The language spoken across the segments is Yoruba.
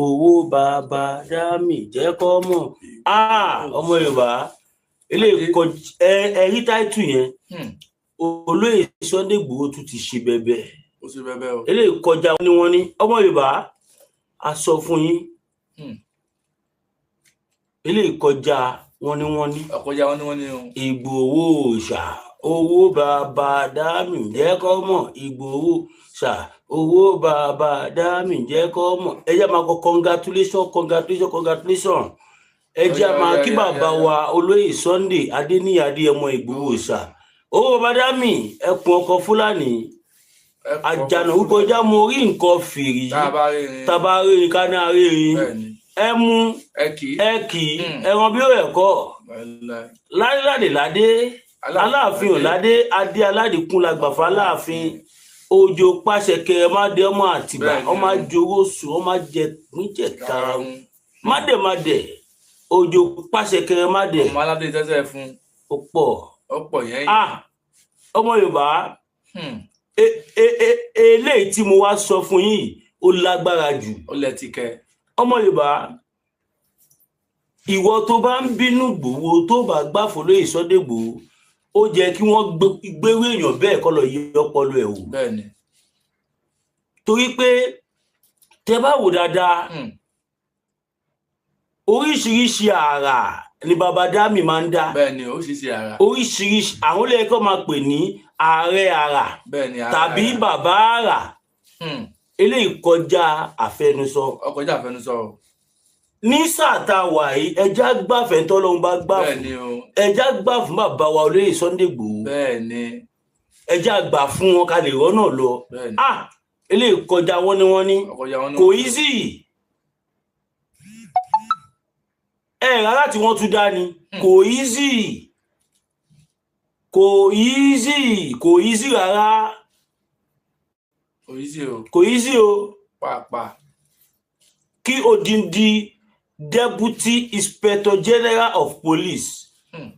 Owó bàbá dámì jẹ́ kọ́ mọ̀. Ọmọ Yorùbá, eléyìí ẹ̀rí táìtù yẹn. Olóyè Sunday Igboho tún ti ṣe bẹbẹ. Ó ṣe bẹbẹ o. Eléyìí kọjá ní wọ́n ní. Ọmọ Yorùbá, a sọ fún yín. Eléyìí kọjá wọ́n ní wọ́n ní. Ọkọjá wọn ni wọ́n ní o. Ìgbòho ṣá, owó bàbá dámì jẹ́ kọ́ mọ̀. Ìgbòho ṣá, owó bàbá dámì jẹ́ kọ́ mọ̀. Ẹ jẹ́ máa kọ congratulation, congratulation, congratulation. Ẹ jẹ́ máa kí bàbá wa olóyè Sunday Adéníyì Adéyẹmọ Ìgbòho ṣá, owó bàbá dámì, ẹkùn ọkọ Fúlàní àjànà kọjá mo rí nǹkan fìrí. Tábà rí ká ní àárín ẹ mú ẹ kì í ẹran bí ó rẹ̀ kọ́ ládé ládé aláàfin ò ládé adé aládìkún la gbàfà aláàfin òjò pàṣẹ kẹrẹ má dé ọmọ àtìgbà ọmọ àjòrò sùn ọmọ àjẹ níjẹ karahun mádẹmádẹ òjò pàṣẹ kẹrẹ má dé ọmọ aládé tẹsẹ fún ó pọ̀ ó pọ̀ yẹn. Ọmọ Yorùbá, eléyìí tí mo wá sọ fún yín ó lágbára jù. Ó lẹ ti kẹ. Ọmọ Yorùbá, ìwọ tó bá ń bínú Ìgbòho, tó bá gbàfọ́ lóye Sunday Igboho, ó jẹ́ kí wọ́n gbérú èèyàn bẹ́ẹ̀ kọ́ lọ yí ọpọlọ ẹ̀ wò. Bẹ́ẹ̀ni. Torí pé tẹ bá wò dáadáa, oríṣiríṣi àrà ni bàbá dámì máa ń dá. Bẹ́ẹ̀ni, oríṣiríṣi àrà. Oríṣiríṣi àwọn olè kọ́ máa pè ní ààrẹ àrà tàbí bàbá àrà. Eléyìí kọjá àfẹnusọ. Ọkọjá àfẹnusọ. Ní sáà tá a wà yìí, ẹjá gbàfẹ́ tọ́lọ́hún bá gbà fún, ẹjá gbà fún bàbá wa olóyè Sunday Igboho, ẹjá gbà fún wọn ká lè rọ́nà lọ. Eléyìí kọjá wọn ni wọ́n ní kò easy. Ẹ rárá tí wọ́n tún dá ni kò easy, kò easy, kò easy rárá. Kò easy o. Kò easy o. Pàápàá. Kí odindi Deputy Inspector General of Police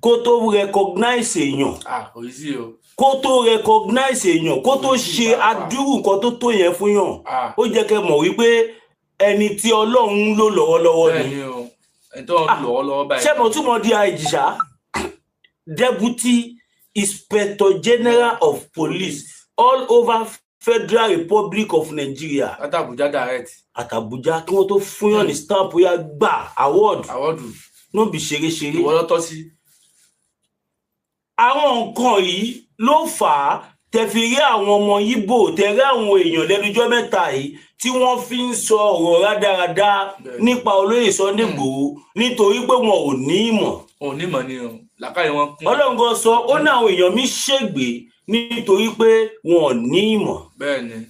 kó tó recognize èèyàn, kó tó recognize èèyàn, kó tó ṣe adúrú nǹkan tó tó yẹn fún yàn, ó jẹ́ kẹ́ mọ̀ wípé ẹni tí Ọlọ́run ń lò lọ́wọ́lọ́wọ́ ni. Ṣé mo túmọ̀ DIG ṣá? Deputy Inspector General of Police all over Federal Republic of Nigeria. Àtàbújá direct. Àtàbújá kí wọ́n tó fún yàn ní stamp ya gbà award. Award. No bí ṣeréṣeré. Ìwọ ló tọ́ sí. Àwọn nǹkan yìí ló fà á tẹ fi rí àwọn ọmọ Yíbò, tẹ rí àwọn èèyàn lẹ́nujọ́ mẹ́ta yìí tí wọ́n fi ń sọ ọ̀rọ̀ rádaràda nípa olóyè Sunday Igboho, nítorí pé wọn ò ní ìmọ̀. Wọn ò ní ìmọ̀ ni o, làákàyè wọn kún. Ọlọ́run gan sọ, ó ní àwọn èèyàn mi ṣègbè nítorí pé wọn ò ní ìmọ̀.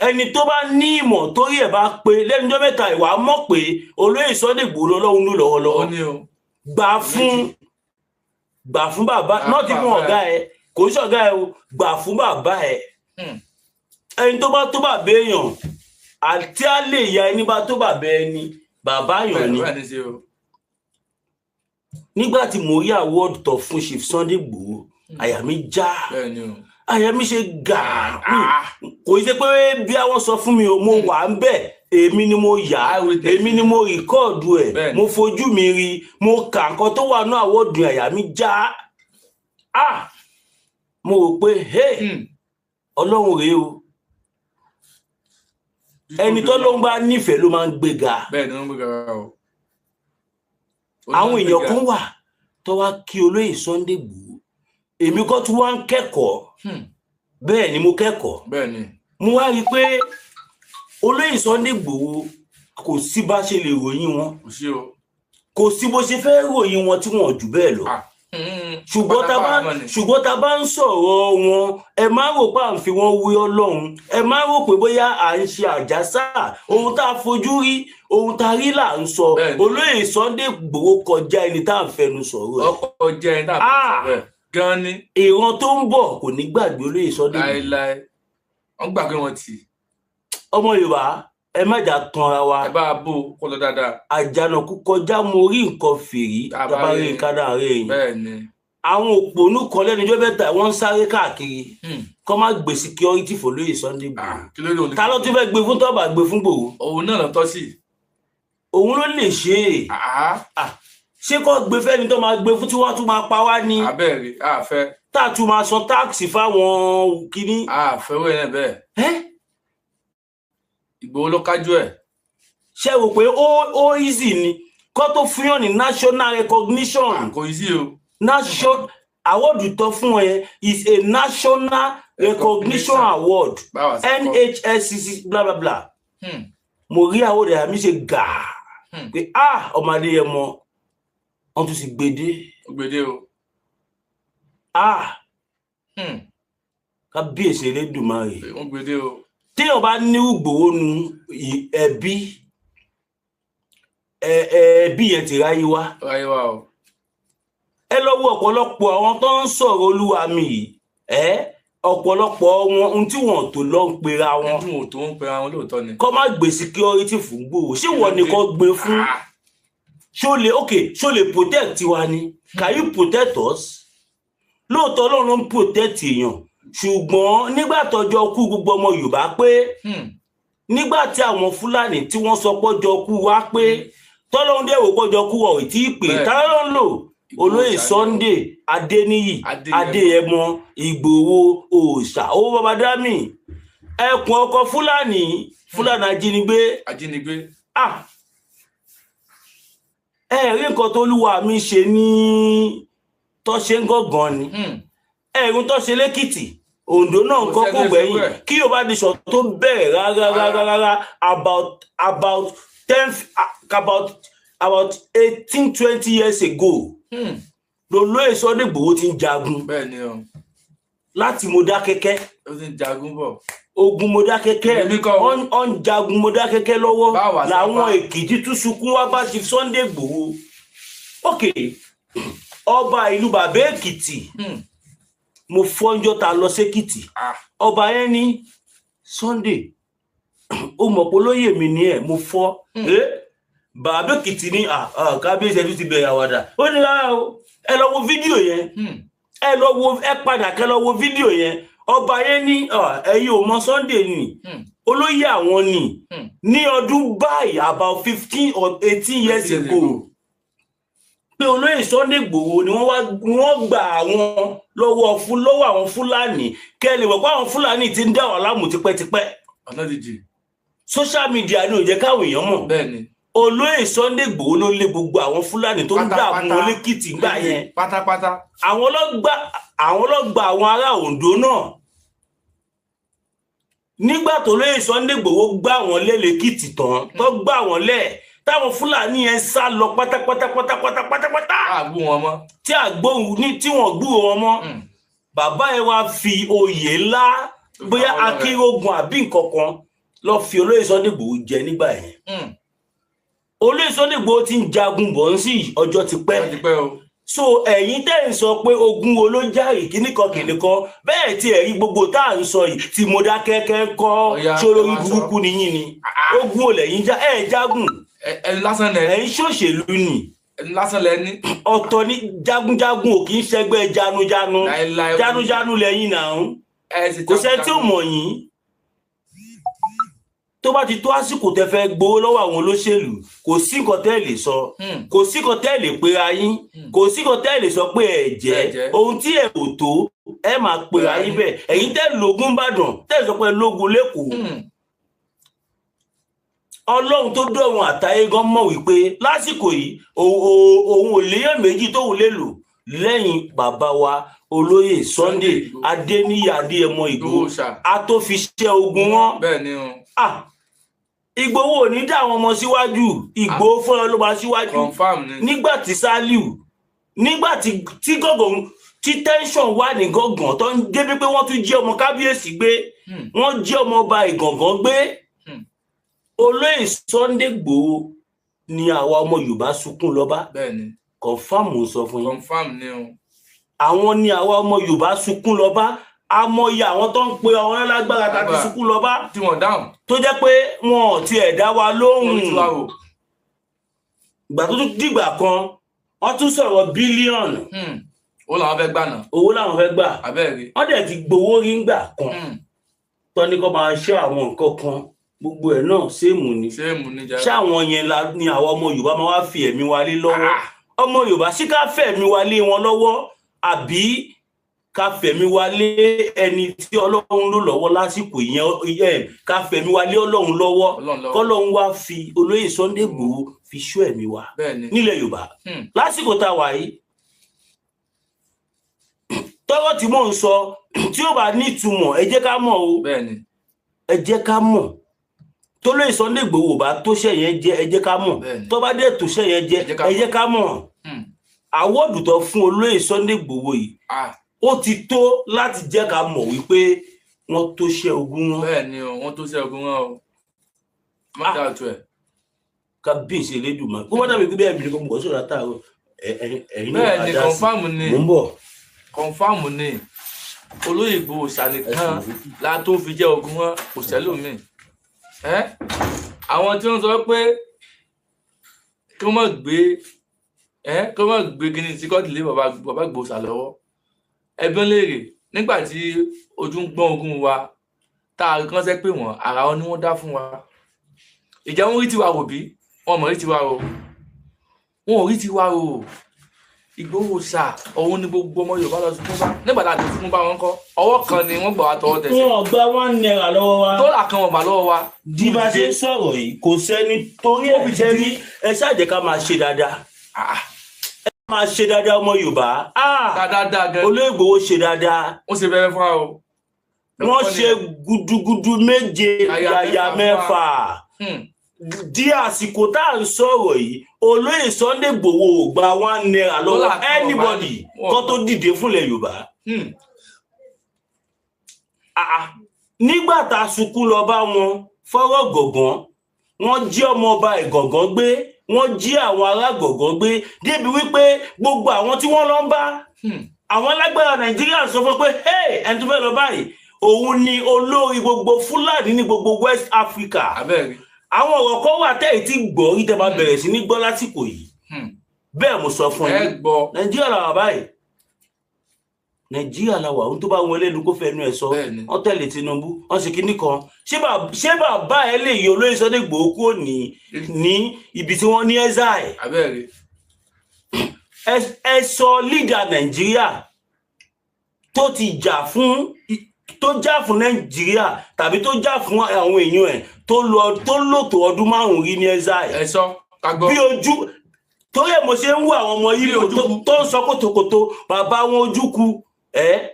Ẹni tó bá ní ìmọ̀ torí ẹ̀ bá pé lẹ́nujọ́ mẹ́ta ìwà mọ̀ pé olóyè Sunday Igboho lọ́lọ́run ló lọ́wọ́lọ́wọ́. Gbà fún bàbá náà ti fún ọ̀gá ẹ, kò ń ṣọ̀gá ẹ o, gbà fún bàbá ẹ. Ẹni tó bá tó bàbá èèyàn àti á lè ya ẹni bá tó bàbá ẹni bàbá èèyàn ni. Nígbà tí mo rí award tó fún Chief Sunday Igboho, àyà mi já, àyà mi ṣe gàá. Kò ṣe pé bí àwọn sọ fún mi o, mo wà ń bẹ̀, èmi ni mo yà, èmi ni mo rìkọ́ọ̀dù ẹ̀, mo fojú mi rí, mo kà nǹkan tó wà ní àwọ̀dù, àyà mi já. Mo rò pé Ọlọ́run rèé o, ẹni tó ló ń bá nífẹ̀ẹ́ ló máa ń gbéga. Àwọn èèyàn kan wà tó wá kí olóyè Sunday Igboho, èmi kọ́ tún wá ń kẹ́kọ̀ọ́. Bẹ́ẹ̀ ni mo kẹ́kọ̀ọ́. Mo wá rí i pé olóyè Sunday Igboho kò sí bá ṣe lè ròyìn wọn, kò sí bó ṣe fẹ́ ròyìn wọn tí wọn ò jù bẹ́ẹ̀ lọ. Ṣùgbọ́n tá bá ń sọ̀rọ̀ wọn, ẹ má rò pé à ń fi wọ́n wé Ọlọ́run, ẹ má rò pé bóyá à ń ṣe àjàsà. Ohun tá a fojú rí, ohun tá a rí là ń sọ. Olóyè Sunday Igboho kọjá ẹni tá à ń fẹnu sọ̀rọ̀ ẹ̀. Ọkọ̀ jẹ́ ẹni tá à ń fẹnu sọ̀rọ̀ ẹ̀ gan ni. Ìran tó ń bọ̀ kò ní gbàgbé olóyè Sunday Igboho. Láéláé, wọ́n gbàgbé wọn tì. Ọmọ Yorùbá, ẹ má jà tanra wa. Ẹ bá a bò kó lọ dáadáa. Àjànàkú kọjá mo rí nǹkan fìrí, tàbá rí nǹkan náà rí èyí. Àwọn òpònú kan lẹ́nu ọjọ́ mẹ́ta wọ́n ń sáré káàkiri kọ́ má gbé security for lóye Sunday Igboho. Ta ló tún fẹ́ gbé fún tọ́ba gbé fún Igboho? Òun náà lọ tọ́ sí. Òun ló lè ṣe é. Àá. Ṣé kò gbé fẹ́ni tó máa gbé fún tí wọ́n tún máa pa wá ní, Abẹ́rẹ́ àfẹ́. tá a tún máa san tax fáwọn kínní? Àfẹ́ wẹ̀ náà bẹ́ẹ̀. Ẹ́. Ìgbòho ló kájú ẹ̀. Ṣe rò pé ó easy ni kó tó fún yàn ní national recognition? Kò sí o. National award tó fún ẹ is a national recognition award. Báwa sí kọ́. NHSCC bla bla bla. Mo rí award ẹ̀, àmì ṣe gàá pé ah, ọmọ Adéyẹmọ, wọn tún ti gbede. Ó gbèdé o. Ah, kábíyèsí Elédùmarè. Wọ́n gbèdé o. Téèyàn bá ní Ìgbòho nu ẹbí ẹbí yẹn ti ráyé wá. Ráyé wá o. Ẹ lọ wo ọ̀pọ̀lọpọ̀ àwọn tó ń sọ̀rọ̀ olúwa mi yìí, ẹ ọ̀pọ̀lọpọ̀ wọn, ohun tí wọn tó lọ ń pera wọn. Ẹni tí wọn ò tó ń pera wọn lóòótọ́ ni. Kọ́ má gbé security fún Ìgbòho, ṣé wọ́n ní kọ́ gbé fún? Ah. Ṣó lè, ok, ṣó lè protect wa ni? Can you protect us? Lóòótọ́ Ọlọ́run ló ń protect èèyàn, ṣùgbọ́n nígbà tọ́jọ́ kú gbogbo ọmọ Yorùbá pé, nígbà tí àwọn Fúlàní tí wọ́n sọ pọ́jọ́ kú wá pé, tọ́lọ́run dẹ̀ wò pọ́jọ́ kú wa ò tí ì pè. Bẹ́ẹ̀. Tá ló ń lò? Ìgbòho Olóyè Ṣáà ni o. Sunday Adéníyì. Adéyẹmọ. Adéyẹmọ Ìgbòho òòṣà, owó baba dami, ẹkùn ọkọ Fúlàní, Fúlàní ajínigbé. Ajínigbé. Ah, ẹ rí nǹkan tó lúwa mi ṣe ní tó ṣe ń gángan ni. Ẹ̀rùn tó ṣe lẹ́kìtì, Oǹdó náà Kò nǹkan sẹ́ni kò tó ṣe gbẹ̀yìn bẹ́ẹ̀. Kí Yorùbá Nation tó bẹ̀rẹ̀ rárá rárá rárá, about 10, about 18, 20 years ago lolóyè Sunday Igboho ti ń jagun. Bẹ́ẹ̀ ni o. Láti Mọdákẹ́kẹ́. Ó ti ń jagun bọ̀. Ogun Mọdákẹ́kẹ́. Èmi kọ́ o. Ó ń jagun Mọdákẹ́kẹ́ lọ́wọ́. Báwa sábà. Làwọn Èkìtì tún sunkún wá bá ti Sunday Igboho. Ok, ọba ìlú bàbá Èkìtì, mo fọ́njọ́ ta lọ sékìtì. Ọba yẹn ní, "Sunday, ó mọ̀ pé olóyè mi ni ẹ̀, mo fọ́." Eh, bàbá Èkìtì ní, "Ah, ah, kábíyèsí, ẹ tún ti bẹ̀rẹ̀ àwàdà." Ó ní rárá o, ẹ lọ wo fídíò yẹn. Ẹ lọ wo, ẹ padà kẹ lọ wo fídíò yẹn. Ọba yẹn ní, "Ah, ẹ̀yin ò mọ Sunday ni." Olóyè àwọn ni. Ní ọdún báyìí, about 15 or 18 years 18 years ago, ago. Pé olóyè Sunday Igboho ni wọ́n wá wọ́n gbà àwọn lọ́wọ́ fún lọ́wọ́ àwọn Fúlàní. Kẹ́ ẹ lè mọ̀ pé àwọn Fúlàní ti ń dá wà láàmú tipẹ́tipẹ́. Ọ̀nà díjì. Social media ni ò jẹ́ káwọn èèyàn mọ̀. Bẹ́ẹ̀ ni. Olóyè Sunday Igboho ló lé gbogbo àwọn Fúlàní tó ń dààmú wọn lẹ́kìtì gbà yẹn. Pátápátá. Àwọn ọlọ́gbà àwọn ará Oǹdó náà, nígbà tó lóyè Sunday Igboho gbà wọ́n lé lẹ́kìtì tán, tó gbà wọ́n lẹ̀, táwọn Fúlàní yẹn sá lọ pátápátá pátápátá pátápátá, Àgbò wọn mọ́. tí àgbóhùn ní tí wọ́n gbúrò wọn mọ́, bàbá yẹn wá fi oyè ńlá, bóyá Àwọn ọlọ́rẹ̀. Akérògùn àbí nǹkan kan, lọ fi olóyè Sunday Igboho jẹ nígbà yẹn. Olóyè Sunday Igboho ti ń jagun bọ̀ ń sí ọjọ́ ti pẹ́. Wọ́n ti pẹ́ o. So ẹ̀yin tẹ́ ń sọ pé ogun wo ló járe, kíní kan kíní kan bẹ́ẹ̀, tí ẹ̀rí gbogbo tá à ń sọ yìí tí mo dá kẹ́kẹ́ kọ́. Ọ̀ya, ṣòro ẹ wá sọ. Burúkú ni yín ni. Ogun ò lẹ́yìn já, ẹ̀ jagun. Ẹni lásán lẹ. Ẹ̀ ń ṣòṣèlú ni. Ẹni lásán lẹ ní. Ọ̀tọ̀ ní jagunjagun, ò kì í ṣẹgbẹ́ janujanu. Láéláé. Janujanu lẹ́yìn náà. Ẹ sì Kò sẹ́ni tí ò mọ̀ yín. Tó bá ti tó àsìkò tẹ́ fẹ́ gbowó lọ́wọ́ àwọn olóṣèlú, kò sí nǹkan tẹ́ lè sọ. Kò sí nǹkan tẹ́ lè pera yín. Kò sí nǹkan tẹ́ lè sọ pé ẹ jẹ́. Ẹ jẹ́. Ohun tí ẹ ò tó, ẹ máa pera yín bẹ́ẹ̀. Ẹ̀yin tẹ́ lógún Ìbàdàn, tẹ́ sọ pé lógun lẹ́kọ̀ọ́. Ọlọ́run tó dọ̀run àtayé gan mọ̀ wípé lásìkò yìí, òun ò léyàn méjì tóun lè lò lẹ́yìn bàbá wa olóyè Sunday Adéníyì Adéyẹmọ Ìgbòho. Ìgbòho ṣá. A tó fi ṣẹ́ ogun wọn. Bẹ́ẹ̀ ni o. Ah, Ìgbòho ò ní dá àwọn ọmọ síwájú. Ìgbòho fúnra ló máa síwájú. Confam ni. Nígbà tí Saliu, nígbà tí gọgàn, tí tension wà ní Gángan, tó ń débi pé wọ́n tún jí ọmọ kábíyèsí gbé, wọ́n jí ọmọ ọba Ìgàngán gbé, olóyè Sunday Igboho ni àwa ọmọ Yorùbá sunkún lọ bá. Bẹ́ẹ̀ ni. Confam ń sọ fún yín. Confam ni o. Àwọn ni àwa ọmọ Yorùbá sunkún lọ bá. Amọye àwọn tó ń pe àwọn alágbára tá ti Lágbára. sunkún lọ bá, Tí wọ́n dáhùn. tó jẹ́ pé wọn ò tiẹ̀ dá wa lóhùn. Wọ́n ti wá wò. Ìgbà tó tún dìgbà kan, wọ́n tún sọ̀rọ̀ bílíọ̀nù. Ó làwọn fẹ́ gbà náà. Owó làwọn fẹ́ gbà. Abẹ́rẹ́. Wọ́n dẹ̀ ti gbowó rí ńgbà kan, tó ní kó máa ṣe àwọn nǹkan kan. Gbogbo ẹ̀ náà same ni. Same ni jẹ́. Ṣáwọn yẹn ni àwọn ọmọ Yorùbá máa wá fi ẹ̀mí wa lé lọ́wọ́? Ọmọ Yorùbá, ṣé ká fẹ̀mí wa lé wọn lọ́wọ́, àbí ká fẹ̀mí wa lé ẹni tí Ọlọ́run lò lọ́wọ́ lásìkò yẹn, ká fẹ̀mí wa lé Ọlọ́run lọ́wọ́, kọ́lọ́run wá fi olóyè Sunday Igboho fi ṣọ́ ẹ̀mí wa nílẹ̀ Yorùbá lásìkò tá a wà yìí? Tọ́rọ̀ tí mò ń sọ tí ó bá ní ìtumọ̀, ẹ jẹ́ ká mọ̀ o, ẹ jẹ́ ká mọ̀. Tólóyè Sunday Igboho bá tóṣẹ́ yẹn jẹ́, ẹ jẹ́ ká mọ̀. Tó bá dé tóṣẹ́ yẹn jẹ́, ẹ jẹ́ ká mọ̀. Àwọ́dù tó fún olóyè Sunday Igboho yìí, ó ti tó láti jẹ́ ká mọ̀ wípé wọ́n tóṣẹ́ ogun wọn. Bẹ́ẹ̀ni o, wọ́n tóṣẹ́ ogun wọn o. Má dá tó ẹ̀. Kábíyèsí Elédùmarè, kó má dàbí pé bẹ́ẹ̀ mi ni kò sọ̀rọ̀ látàárọ̀, ẹ̀yin náà Bẹ́ẹ̀ni, confirm ni. Mò ń bọ̀. Confirm ni. Olóyè Igboho ṣànìkan la tó fi jẹ́ ogun wọn, kò sẹ́lòmíì. Àwọn tí wọ́n sọ pé kí wọ́n má gbé kí wọ́n má gbé kíní sí kọ́ọ̀tù lé bàbá Igboho ṣà lọ́wọ́, ẹbí léèrè nígbà tí ojú ń gbọ́n ogun wa tá a ránṣẹ́ pé wọ́n ara wọn ni wọ́n dá fún wa. Ìjà wọn rí tiwa rò bí wọn mọ̀ rí tiwa rò, wọn ò rí tiwa rò. Igboho ṣà òun ni gbogbo ọmọ Yorùbá lọ sunkún bá nígbà tá a ti sunkún bá wọn kọ́, ọwọ́ kan ni wọ́n gbà wá tọwọ́ tẹsẹ̀. Wọn gba ₦1 lọ́wọ́ wa, dọ́là kan wọ́n gbà lọ́wọ́ wa. Bí bá ṣe sọ̀rọ̀ yìí, kò sẹ́ni torí ẹ̀ jẹ́ rí. Ẹ ṣáà jẹ́ ká máa ṣe dáadáa, ẹ máa ṣe dáadáa ọmọ Yorùbá. Dáadáa gan. Olóyè Igboho ṣe dáadáa. Wọ́n ṣe bẹ̀rẹ̀ fún wa o. Wọ́n ṣe gudugudu méje yàyà mẹ́fà. Di àsìkò tá à ń sọ̀rọ̀ yìí, olóyè Sunday Igboho ò gba ₦1 lọ́wọ́ anybody kó tó dìde fúnlẹ̀ Yorùbá. Nígbà tá a sunkún lọ bá wọn fọ́rọ̀ gọ̀gán, wọ́n jí ọmọọba Ìgàngán gbé, wọ́n jí àwọn ará Gọ̀gán gbé, débi wípé gbogbo àwọn tí wọ́n lọ ń bá àwọn alágbára Nàìjíríà sọ fún pé ẹni tó fẹ́ lọ báyìí òun ni olórí gbogbo Fúlàní ní gbogbo West Africa. Àwọn ọ̀rọ̀ kan wà tẹ́yì tí gbọ́ rí tẹ́ bá bẹ̀rẹ̀ sí ní gbọ́ lásìkò yìí. Bẹ́ẹ̀ mo sọ fún yín, Nàìjíríà la wà báyìí, Nàìjíríà la wà. Ohun tó bá wọn ẹlẹ́nu kó fẹnu ẹ̀ sọ. Wọ́n tẹ̀lé Tinubu, wọ́n ṣe kinní kan. Ṣé bàbá ẹ lè yọ olóyè Sunday Igboho kúrò ní ibi tí wọ́n ní ẹ́zà ẹ̀? Ẹ sọ lídà Nàìjíríà tó ti jà fún, tó jà fún Nàìjíríà tàbí tó jà fún àwọn èèyàn ẹ̀ tó lò tó ọdún 5 rí ní ẹ́zà ẹ̀. Ẹ sọ ká gbọ́. Bí ojú torí ẹ̀ mo ṣe ń wo àwọn ọmọ yìí tó ń sọ kòtòkòtò bàbá wọn Ojukwu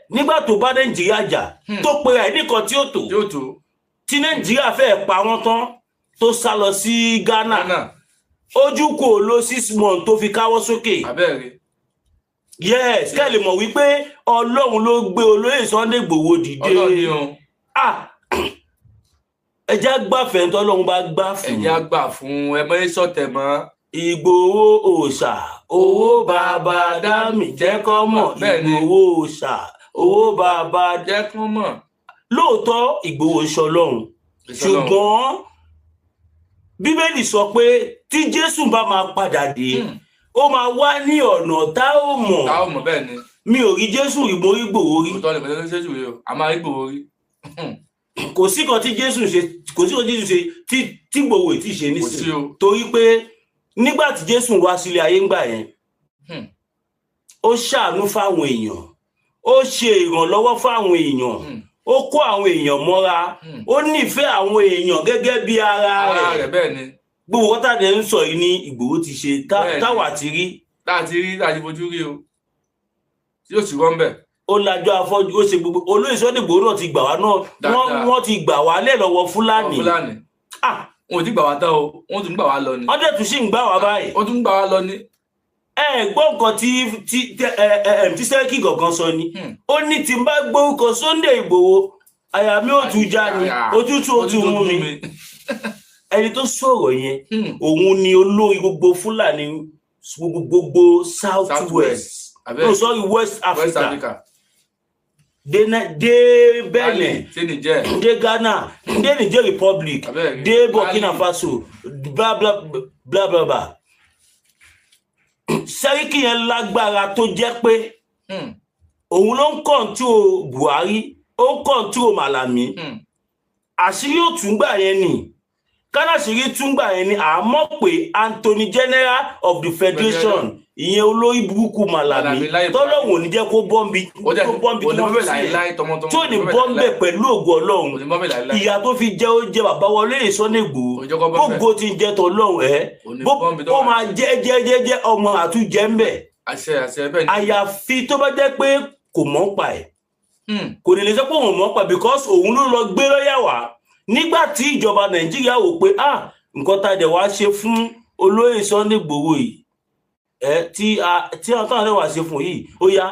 nígbà tó bá Nàìjíríà jà tó pera ẹ̀ nìkan tí ó tó tí Nàìjíríà fẹ́ pa wọ́n tán tó sá lọ sí Ghana. Ojukwu ò lò 6 months tó fi káwọ́ sókè. Yes, kẹ́ lè mọ̀ wípé Ọlọ́run ló gbé olóyè Sunday Igboho dìde. Ẹ jẹ́ gbàfẹ́ tó Ọlọ́run bá gbà fún. Ẹ jẹ́ gbà fún, ẹ mọ́ sọ̀tẹ̀ mọ́. Ìgbòho òòṣà owó bàbá dámì jẹ́ kọ́ mọ̀. Ìgbòho òòṣà owó bàbá jẹ́ kọ́ mọ̀. Lóòótọ́ Ìgbòho ṣọlọ́run, ṣùgbọ́n Bíbélì sọ pé tí Jésù bá máa padà dé, ó máa wá ní ọ̀nà tá ò mọ̀. Tá ò mọ̀, bẹ́ẹ̀ ni. Mi ò rí Jésù rí, mo rí Ìgbòho rí. Òótọ́ ni, mo rí Jésù rí o, a máa rí Ìgbòho rí. Kò sí kan tí Jésù ṣe, kò sí kan tí Jésù ṣe tí Ìgbòho ì tí ṣe nísìnyí. Torí pé nígbà tí Jésù wá sílé ayé ńgbà yẹn, ó ṣàánú fáwọn èèyàn, ó ṣe ìrànlọ́wọ́ fáwọn èèyàn, ó kó àwọn èèyàn mọ́ra, ó nífẹ̀ẹ́ àwọn èèyàn gẹ́gẹ́ bí ara rẹ̀. Gbogbo kọ́tà dẹ̀ ń sọ yìí ní Ìgbòho ti ṣe táwa ti rí. Láti rí, láti fojú rí o, yóò sì rọ́ ń bẹ̀. Ó lajú afọ́jú, ó ṣe gbogbo. Olóyè Sunday Igboho náà ti gbà wá náà, wọ́n ti gbà wá lẹ̀ lọ́wọ́ Fúlàní. Wọn ò ti gbà wá tán o, wọ́n tún gbà wá lọ ni. Wọ́n dẹ̀ tún sì ń gbà wá báyìí. Wọ́n tún gbà wá lọ ni. Ẹ gbọ́ nǹkan tí Sẹ́ríkì Gọ̀gán sọ ni. Ó ní tí n bá gbórúkọ Sunday Igboho, àyà mi ò tún já ni, òtútù ó tún mú mi. Ẹni tó sọ̀rọ̀ yẹn, òun ni olórí gbogbo Fúlàní gbogbo South West, no sorry, West Africa. Dé Benin, dé Ghana, dé Niger Republic, dé Burkina Faso, bla bla bla bla bla. Sẹ́ríkì yẹn lágbára tó jẹ́ pé òun ló ń kọ̀ǹtúrò Buhari, ó ń kọ̀ǹtúrò Malami. Àṣírí òtún gbà yẹn ni. Kánàṣírí túngbà yẹn ni àmọ́ pé Anthony General of the Federation, ìyẹn olórí burúkú Malami, tọ́lọ́hùn ò ní jẹ́ kó bọ́m̀bì tó bọ́m̀bì tí wọ́n fi sílẹ̀, tí ò ní bọ́m̀bẹ̀ pẹ̀lú ògo Ọlọ́run. Ìyà tó fi jẹ́ ó jẹ́ bàbá wa olóyè Sunday Igboho, gbogbo ti ń jẹ́ tọ́lọ́hùn ẹ̀ bó máa jẹ́ jẹ́ jẹ́ jẹ́ ọmọ àtúnjẹ́ ń bẹ̀. Àyàfi tó bá jẹ́ pé kò mọ̀ pa ẹ̀, kò ní lè sọ pé òun mọ̀ pa, because òun ló lọ gbé lọ́yà wá nígbà tí ìjọba Nàìjíríà wò pé ah, nǹkan tá a dẹ̀ wá ṣe fún olóyè Sunday Igboho yìí, ẹ tí àwọn táwọn dẹ̀ wá ṣe fún yìí, ó yá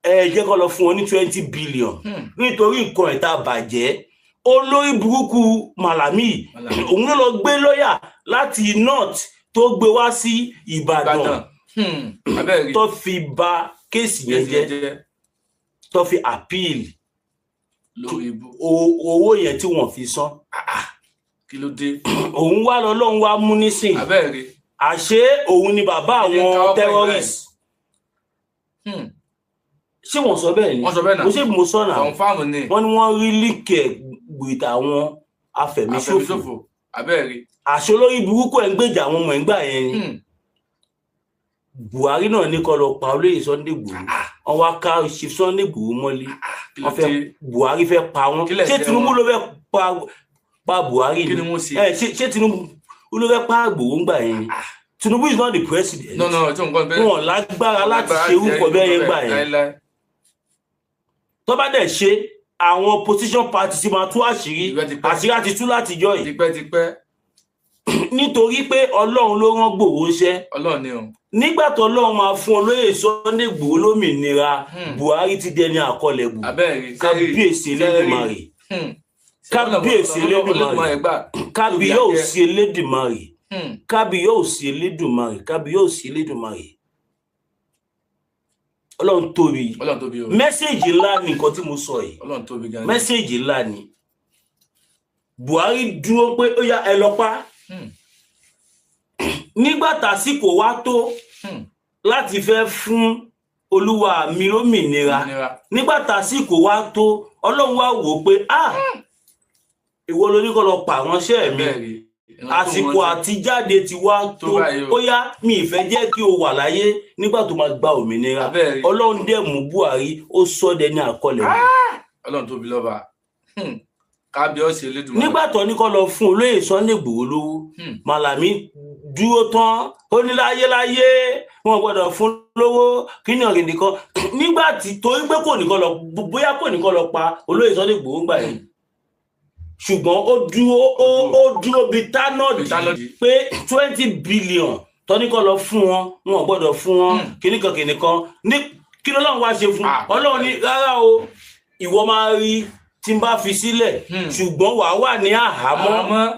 ẹ jẹ́ kó lọ fún wọn ní 20 billion nítorí nǹkan ẹ̀ tá a bàjẹ́. Olórí burúkú Malami òun ló lọ gbé lọ́yà láti north tó gbé wá sí Ìbàdàn tó fi bà kéèsì yẹn jẹ́, tó fi appeal owó yẹn tí wọ́n fi san. Kí ló dé? Òun wá lọ lọ́hún wá mú nísìn. Àṣé òun ni bàbá àwọn terrorist. Ṣé wọ́n sọ bẹ́ẹ̀ ni? Mo ṣe mo sọ náà. Wọ́n ní wọ́n rí líkẹ̀ gbìtà àwọn afẹ̀míṣòfò. Àṣé olórí burúkú ẹ̀ ń gbèjà àwọn ọmọ ẹ̀ ń gbà yẹn ni. Buhari náà ní kó lọ pa olóyè Sunday Igboho. Wọ́n wá ká Chief Sunday Igboho mọ́lé. Wọ́n fẹ́ Buhari fẹ́ pa wọ́n. Ṣé Tinubu ló fẹ́ pa Buhari ni? Ṣé Tinubu ló fẹ́ pa Igboho ńgbà yẹn ni? Tinubu is not the president. Wọn lágbára láti ṣe orúkọ bẹ́ẹ̀ yẹn gbà yẹn. Tó bá dẹ̀ ṣe, àwọn opposition party ti máa tú àṣírí. Àṣírí àti tú látijọ́ yìí. Nítorí pé Ọlọ́run ló rán Igboho iṣẹ́. Nígbà tó Ọlọ́run máa fún olóyè Sunday Igboho lómìnira, Buhari ti dẹni àkọlẹ̀bù. Kábíyèsí Elédùmarè. Kábíyèsí Elédùmarè. Kábíyèsí Elédùmarè. Kábíyèsí Elédùmarè. Kábíyèsí Elédùmarè. Ọlọ́run tóbi. Mẹ́sẹ̀jì ńlá ni nǹkan tí mo sọ yìí. Mẹ́sẹ̀jì ńlá ni. Buhari dúró pé ó yá ẹ lọ pa. Nígbà tásìkò wá tó láti fẹ́ fún olúwa mi lómìnira, nígbà tásìkò wá tó, Ọlọ́run wá wò pé ah, ìwọ ló ní kó lọ pa àwọn iṣẹ́ mi, àsìkò àtijáde ti wá tó, ó yá mi ìfẹ́ jẹ́ kí o wà láyé nígbà tó máa gba òmìnira. Ọlọ́run dẹ̀ mú Buhari, ó sọ dẹni àkọlẹ̀. Ọlọ́run tóbi lọ́ba. Kábíyèsí Elédùmarè. Nígbà tó ní kó lọ fún olóyè Sunday Igboho lówó, Malami dúró tán, ó ní láyé láyé wọn gbọ́dọ̀ fún lówó kíní ọ̀rìn nìkan. Nígbà tí torí pé kò nìkan lọ, bóyá kò nìkan lọ pa olóyè Sunday Igboho gbà yìí, ṣùgbọ́n ó dúró bíi tánọ́ọ̀dì pé 20 billion tó ní kó lọ fún wọn, wọn gbọ́dọ̀ fún wọn kíní kan kíní kan. Ní kí lọ́lọ́run wá ṣe fún Ọlọ́run ní rárá o, ìwọ máa rí tí n bá fi sílẹ̀, ṣùgbọ́n wàá wà ní àhámọ́,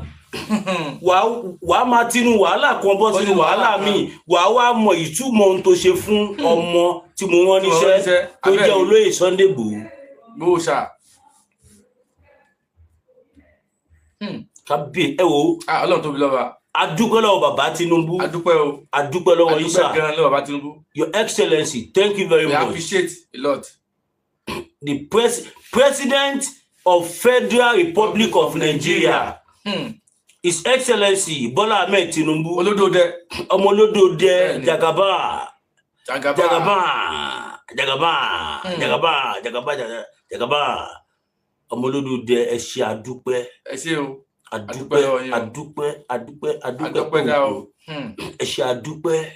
wàá máa tinú wàhálà kan bọ́ sínú wàhálà míì, wàá wá mọ ìtumọ̀ ohun tó ṣe fún ọmọ tí mo rán níṣẹ́ tó jẹ́ olóyè Sunday Igboho. Kábíyè ẹ wo. Ọlọ́run tóbi lọ́ba. Adúpẹ́ lọ́wọ́ bàbá Tinubu. Adúpẹ́ o. Adúpẹ́ lọ́wọ́ Isa. Adúpẹ́ gan lọ́wọ́ bàbá Tinubu. Your Excellency, thank you very much. We appreciate a lot. The President of Federal Republic of Nigeria, His Excellency Bola Ahmed Tinubu. Olódòdẹ. Ọmọ olódòdẹ Jagaba. Jagaba. Jagaba. Jagaba. Jagaba. Jagaba. Ọmọ olódòdẹ, ẹ ṣé adúpẹ́. Ẹ ṣé o. Adúpẹ́, adúpẹ́, adúpẹ́, adúpẹ́ o. Ẹ ṣé adúpẹ́.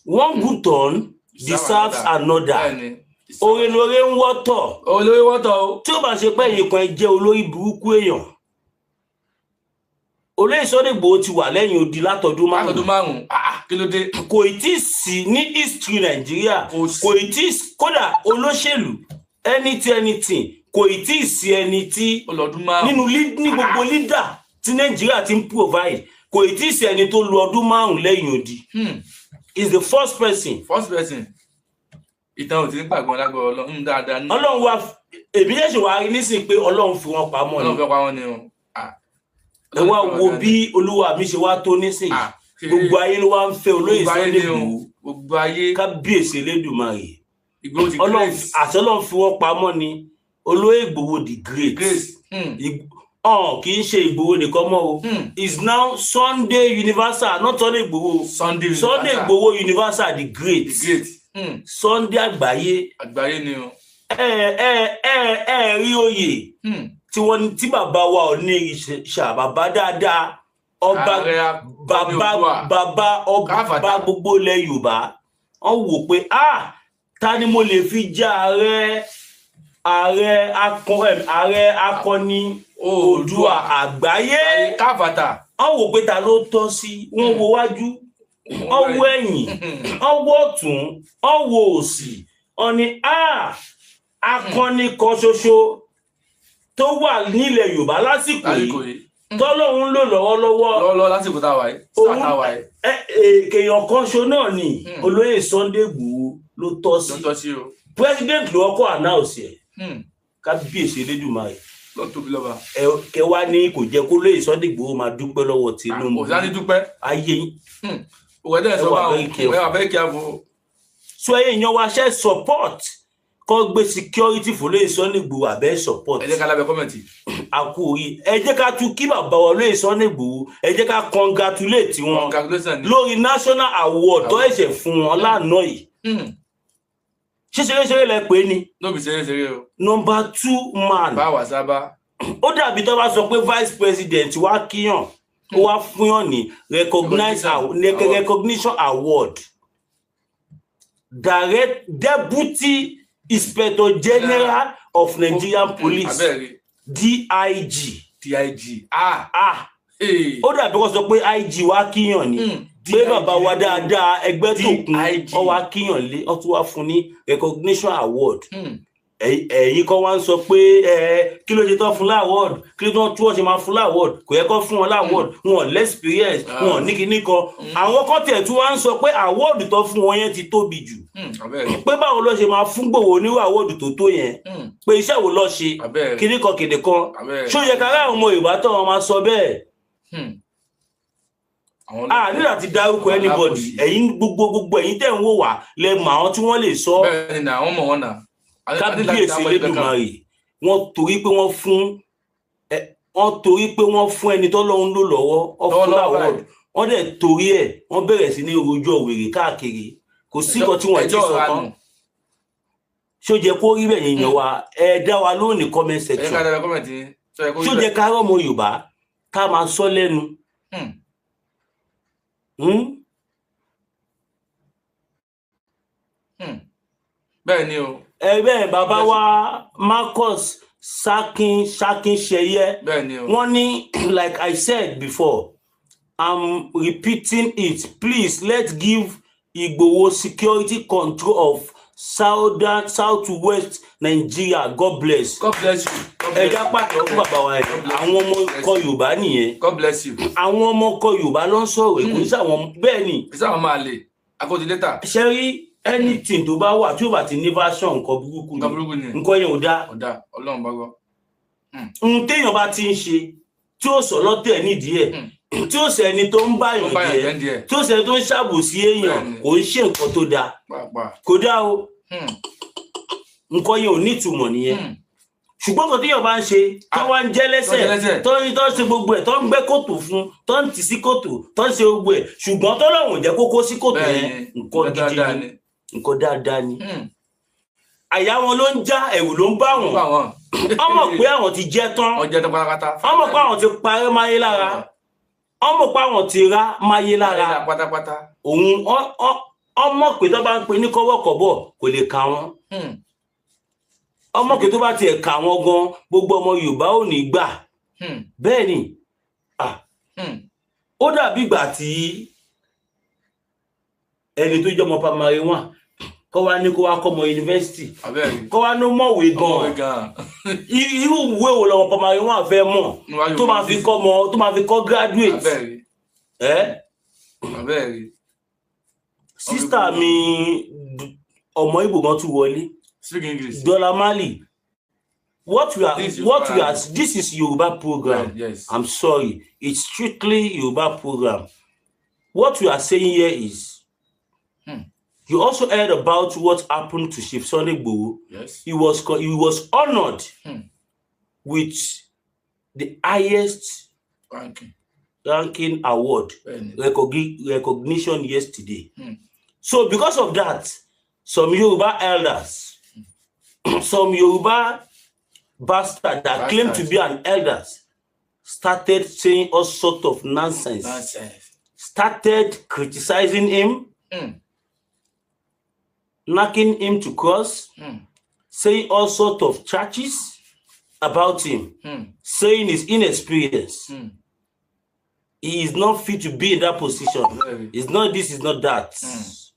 One good turn deserves another. Oore lóore ń wọ́tọ̀. Olórí wọ́tọ̀ o. Tí ó bá ṣe pé ẹ̀yin kan jẹ́ olórí burúkú èèyàn. Olóyè Sunday Igboho ti wà lẹ́yìn odi látọdún márùn-ún. Látọdún márùn-ún. Kí ló dé? Kò tí ì sí ní history Nàìjíríà. Kò tí ì kódà olóṣèlú anything kò tí ì sí ẹni tí nínú ní gbogbo leader tí Nàìjíríà ti ń provide kò tí ì sí ẹni tó lu ọdún márùn-ún lẹ́yìn odi. Is the first person. First person. Ìtàn ò tí ń gbàgbọ́n lágbọ́ Ọlọ́run dáadáa ní. Ọlọ́run wa èmi ṣẹ̀ṣẹ̀ wá rí nísìnyí pé Ọlọ́run fi wọn pamọ́ ni. Ọlọ́run fi pamọ́ ni o. Ẹ wá wo bí olúwa mi ṣe wá tó nísìnyí. Gbogbo ayé ló wá ń fẹ́ olóyè Sunday Igboho. Gbogbo ayé. Kábíyèsí Elédùmarè. Ìgbòho ti Ọlọ́run grace. Àṣẹ Ọlọ́run fi wọ́n pamọ́ ni. Olóyè Igboho the great. Grace. Ọ̀n kì í ṣe Ìgbòho nìkan mọ́ o. Is now Sunday Universal, not Sunday Ìgbòho. Sunday. Sunday Universal. Ìgbòho Universal, the great. The great. Sunday àgbáyé. Àgbáyé ni o. Ẹ ẹ ẹ ẹ rí oyè tí wọ́n tí bàbá wa ò ní ìṣà, bàbá dáadáa, ọba, Ààrẹ akọni bàbá Oòduà. Bàbá ọba Káfàtà. gbogbo ilẹ̀ Yorùbá. Wọ́n wò pé, ah, ta ni mo lè fi jẹ́ ààrẹ akọni Oòduà àgbáyé? Káfàtà. Wọ́n wò pé ta ló tọ́ sí. Wọ́n wo wájú, wọ́n wo ẹ̀yìn, wọ́n wo ọ̀tún, wọ́n wo òsì, wọ́n ní, ah, akọni kan ṣoṣo tó wà nílẹ̀ Yorùbá lásìkò lásìkò yìí yìí tọ́lọ́hún ń lò lọ́wọ́lọ́wọ́ lọ́wọ́lọ́wọ́, lásìkò tá a wà yìí, sáà tá a wà yìí, èèyàn kan ṣo náà ni olóyè Sunday Igboho ló tọ́ sí. Ló tọ́ sí o. President ló kọ́kọ́ announce ẹ̀. Kábíyèsí Elédùmarè. Lọ tóbi lọ́ba. Ẹ kẹwàá ní kò jẹ́ kó lóye Sunday Igboho máa dúpẹ́ lọ́wọ́ Tinubu. Kò sáré dúpẹ́. Ayé yín. Òwe tẹ̀ Ẹ sọ wà báwọn. very careful. Ẹ wà very careful. So ẹ̀yin èèyàn wa, ṣe support kọ́ gbé security fún lóye Sunday Igboho àbẹ́ support? Ẹ jẹ́ ká lábẹ́ comment. Àkú orí. Ẹ jẹ́ ká tún kí bàbá wa lóye Sunday Igboho, ẹ jẹ́ ká congratulate wọn Congratulations ni. lórí national award tó ẹ̀ṣẹ̀ fún wọn lánàá yìí. Ṣé ṣeré-ṣeré lẹ pé ni? No be ṣeré ṣeré o. Number two man. Bá wà sábà. Ó dàbí tó bá sọ pé vice president wá kíyàn, ó wá fúnyàn ní recognize Recognition award. Recognition award, direct deputy inspector general of Nigerian Police. Abẹ́rẹ́. DIG. DIG, ah. Ah. Hey. Ó dàbí kó sọ pé IG wá kíyàn ni pé bàbá wa dáadáa ẹgbẹ́ tó kún DIG. Ọ wá kíyàn lé, ọ tún wá fún ní recognition award. Ẹ̀yin kan wá ń sọ pé ẹ kí ló ṣe tán fún l'award, kí ló tán tí wọ́n ṣe máa fún l'award, kò yẹ kó fún wọn l'award, wọn ò l'experience, wọn ò ní kinní kan. Àwọn kan tiẹ̀ tún wá ń sọ pé award tó fún wọn yẹn ti tóbi jù, Abẹ́rẹ́. pé báwo ló ṣe máa fún Gbòho nírú award tó tó yẹn, pé iṣẹ́ wo ló ṣe, Abẹ́rẹ́. kinní kan kinní kan. Abẹ́rẹ́. Ṣó yẹ ká ráwọn ọmọ Yorùbá tó wọn máa sọ bẹ́ẹ̀? Àwọn A ní láti dárúkọ àwọn anybody. alábòsí. Ẹ̀yin gbogbo ẹ̀yin tẹ̀ ń wò wá lẹ mọ̀ àwọn tí wọ́n lè sọ. Bẹ́ẹ̀ ni na, àwọn mọ̀ wọ́n nà. Kábíyèsí Elédùmarè. Wọ́n torí pé wọ́n fún ẹ, wọ́n torí pé wọ́n fún ẹni tọ́lọ́run lò lọ́wọ́, wọ́n fún Lọ́wọ́lọ́wọ́ l'award, báyìí. Wọ́n dẹ̀ torí ẹ̀ wọ́n bẹ̀rẹ̀ sí ní rojọ́ wèrè káàkiri. Kò sí nǹkan tí wọ́n ti Ẹjọ́ sọ tán. ìranù. Ṣó jẹ́ kó rí bẹ́ẹ̀ yẹn wa? Ẹ dá wa lónìí comment Ẹ jẹ́ ká section. lábẹ́ comment yín. Ṣó yẹ kó rí Ṣó bẹ́ẹ̀? jẹ́ ká rọ́mọ Yorùbá ká máa sọ lẹ́nu? Hmm? Bẹ́ẹ̀ ni o. Ẹ bẹ́ẹ̀, bàbá wa Marcus Sakin Sakin Ṣẹyẹ, Bẹ́ẹ̀ ni o. wọ́n ní, "Like I said before, I'm repeating it, please let's give Igboho security control of southern, southwest Nigeria. God bless." God bless you. God bless Ẹja you. pàtó fún bàbá wa yẹn. Àwọn ọmọ ikọ̀ Yorùbá nìyẹn. God bless you. Àwọn ọmọ ikọ̀ Yorùbá ló ń sọ̀rọ̀, èkó sí àwọn bẹ́ẹ̀ ni. Kì í sáwọn máa lè akóti létà. Ṣe rí anything tó bá wà tí ó bá ti ní version, nǹkan burúkú Nǹkan ni. burúkú ni. Nǹkan yẹn ò dáa. Ọ̀dà Ọlọ́run bá gbọ́. Ohun téèyàn bá ti ń ṣe tí ó sọ lọ́tẹ̀ nídìí ẹ̀, tí ó sọ ẹni tó ń báyàn Tó ń báyàn jẹ́, jẹ́ ń díẹ̀. tí ó sọ ẹni tó ń ṣàbòsí èèyàn, Bẹ́ẹ̀ni. kò ń ṣe nǹkan tó dáa. Pàápàá. Kò dáa o. Nǹkan yẹn ò ní ìtumọ̀ nìyẹn. Ṣùgbọ́n nǹkan téèyàn bá ń ṣe tó wá ń jẹ́ lẹ́sẹ̀, Tó ń jẹ́ lẹ́sẹ̀. tó ń ṣe gbogbo ẹ̀, tó ń gbẹ́ kòtò fún, tó ń tì sí kòtò, tó ń ṣe gbogbo ẹ̀, ṣùgbọ́n tọ́lọ́run ò jẹ́ kó kó sí kòtò yẹn, nǹkan gidi dáadáa ni. Ni. Nǹkan dáadáa ni. Àyà wọn ló ń já, ẹ̀rù ló ń bá wọn. Bá wọn. Wọ́n mọ̀ pé àwọn ti jẹ́ tán. Wọ́n jẹ́ tán pátápátá. Wọ́n mọ̀ pé àwọn ti parẹ́ máyé lára. Wọ́n mọ̀ pé àwọn ti rá máyé lára. Lára pátápátá. Òun ọ mọ̀ pé tó bá ń pe ní kọ́wọ́kọ́bọ̀ kò lè ka wọn. Ọmọ pé tó bá tiẹ̀ kà wọ́n gan, gbogbo ọmọ Yorùbá ò ní gbà. Bẹ́ẹ̀ ni. Ah, ó dàbí ìgbà tí ẹni tó jẹ́ ọmọ primary one kọ́ wá ní kó wá kọ́ ọmọ yunifásitì, Abẹ́rẹ́. kọ́ wá ní mọ̀wé Ọmọwé gan. Gan. Irú ìwé wo lọmọ primary one fẹ́ mọ̀ Níwájú tó máa fi kọ́ ọmọ tó máa fi kọ́ graduate? Abẹ́rẹ́. Ẹ́. Abẹ́rẹ́. Sister mi ọmọ Ìgbò kan tún wọlé. Speak English. Dollar Mali, what we are This is what we Yoruba. are, this is Yoruba program. Yes. I'm sorry, it's strictly Yoruba program. What we are saying here is, you also heard about what happened to Chief Sunday Igboho. Yes. He was honored with the highest Ranking. ranking award Bẹ́ẹ̀ni. recognition yesterday. So because of that, some Yoruba elders, some Yoruba bastard that claim to Bastards. be an elders started saying all sort of nonsense, Nonsense. started criticizing him, knocking him to cross, saying all sort of charges about him, saying he's inexperienced. He is not fit to be in that position. Very. It's not this, it's not that.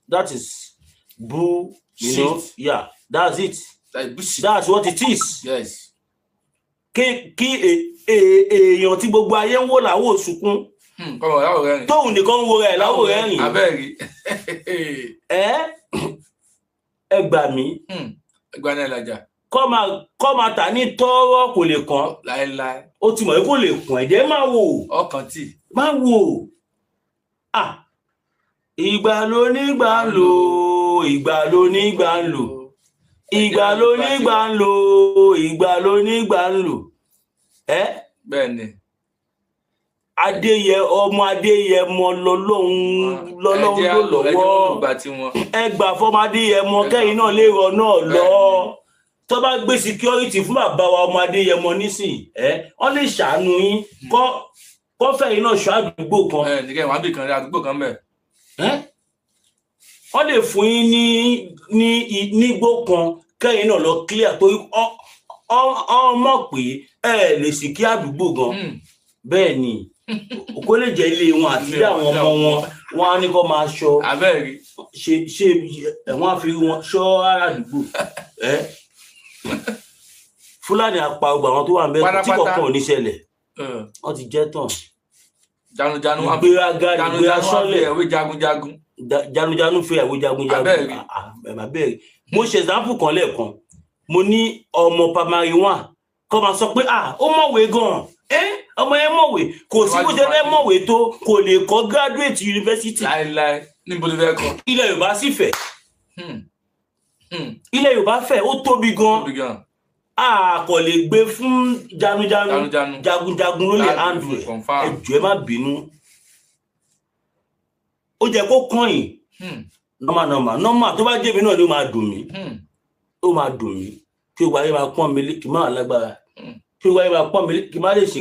That is bull, you know. Shit. Yeah, that's it. Like bullshit. That's what it is. Yes. Kí èèyàn tí gbogbo ayé ń wò láwò sunkún, Kọ́mọ láwọ̀ rẹ̀ rìn. tóun nìkan ń wo rẹ̀ láwò rẹ̀ rìn. Abẹ́rẹ́. Ẹ gbà mí. Ẹgbẹ́ náà làjà. Kọ́ máa tà ní tọ́rọ́, kò lè kàn. Láéláé. Ó ti mọ̀ pé kò lè kàn, ẹ̀jẹ̀ máa wò. Ọkàn tì. Máa wò. Ah, ìgbà ló nígbà ń lò, ìgbà ló nígbà ń lò, ìgbà ló nígbà ń lò, ìgbà ló nígbà ń lò. Ẹ Bẹ́ẹ̀ni. Adéyẹ ọmọ Adéyẹmọ lọ́lọ́hun lọ́lọ́hun Ẹ jẹ́ ló ẹ jẹ́ lọ́wọ́. wọ́n gbà tí wọn. Ẹ gbà fọmọ Adéyẹmọ, kẹ́yìn náà lè rọ náà lọ. Tó bá gbé security fún bàbá wa ọmọ Adéyẹmọ nísìn, ẹ wọ́n lè ṣàánú yín, kọ́ kọ́fẹ́ yìí náà ṣọ́ àdúgbò kan. Ẹ nìkẹ́ wọn á bì kan rí àdúgbò kan bẹ̀. Ẹ́? Wọ́n lè fún yín ní nígbó kan, kẹ́yìn náà lọ clear, torí ọ mọ̀ pé ẹ lè sì kí àdúgbò gan. Bẹ́ẹ̀ ni, kó lè jẹ́ ilé wọn àti ilé àwọn ọmọ wọn, wọn á ní kó máa ṣọ́. Abẹ́rẹ́. Ṣe ẹ̀wọ̀n á fi wọn ṣọ́ ará àdúgbò. Ẹ́ Fúlàní apá ọgbà àwọn tó wà ń bẹ tí Pátápátá. kọ̀ọ̀kan ò ní ṣẹlẹ̀, wọ́n ti jẹ́ tán. Janujanu. Ìgbéraga, Janujanu ìgbéra wà fi sọ́lẹ̀. ẹ̀wé jagunjagun. Janujanu fẹ́ ìyàwó jagunjagun. Abẹ́rẹ́. Ah, ah, ẹ má bẹ̀rẹ̀. Mo ṣe example kan lẹ́ẹ̀kan, mo ní ọmọ primary one kọ́ máa sọ pé, ah, ó mọ̀wé gan-an. Ẹ́ ọmọ yẹn mọ̀wé, kò sí bó ṣe fẹ́ mọ̀wé tó, kò lè kọ́ graduate university. Láéláé, níbo ló fẹ́ kọ́? Ilẹ̀ Yorùbá sì fẹ̀. Ilẹ̀ Yorùbá fẹ̀, ó tóbi gan. Tóbi gan. A kò lè gbé fún janujanu. Janujanu. Jagunjagun ló lè Láti handle ẹ̀. Confirm. Ẹ jọ̀ọ́, ẹ má bínú, ó jẹ́ kó kàn yín. Normal, normal, normal. Tó bá jẹ́bi náà ni ó máa dùn mí. Ó máa dùn mí kí o wáyé máa pọ́n mi lé, kí n má lágbára, kí o wáyé máa pọ́n mi lé, kí n má lè ṣe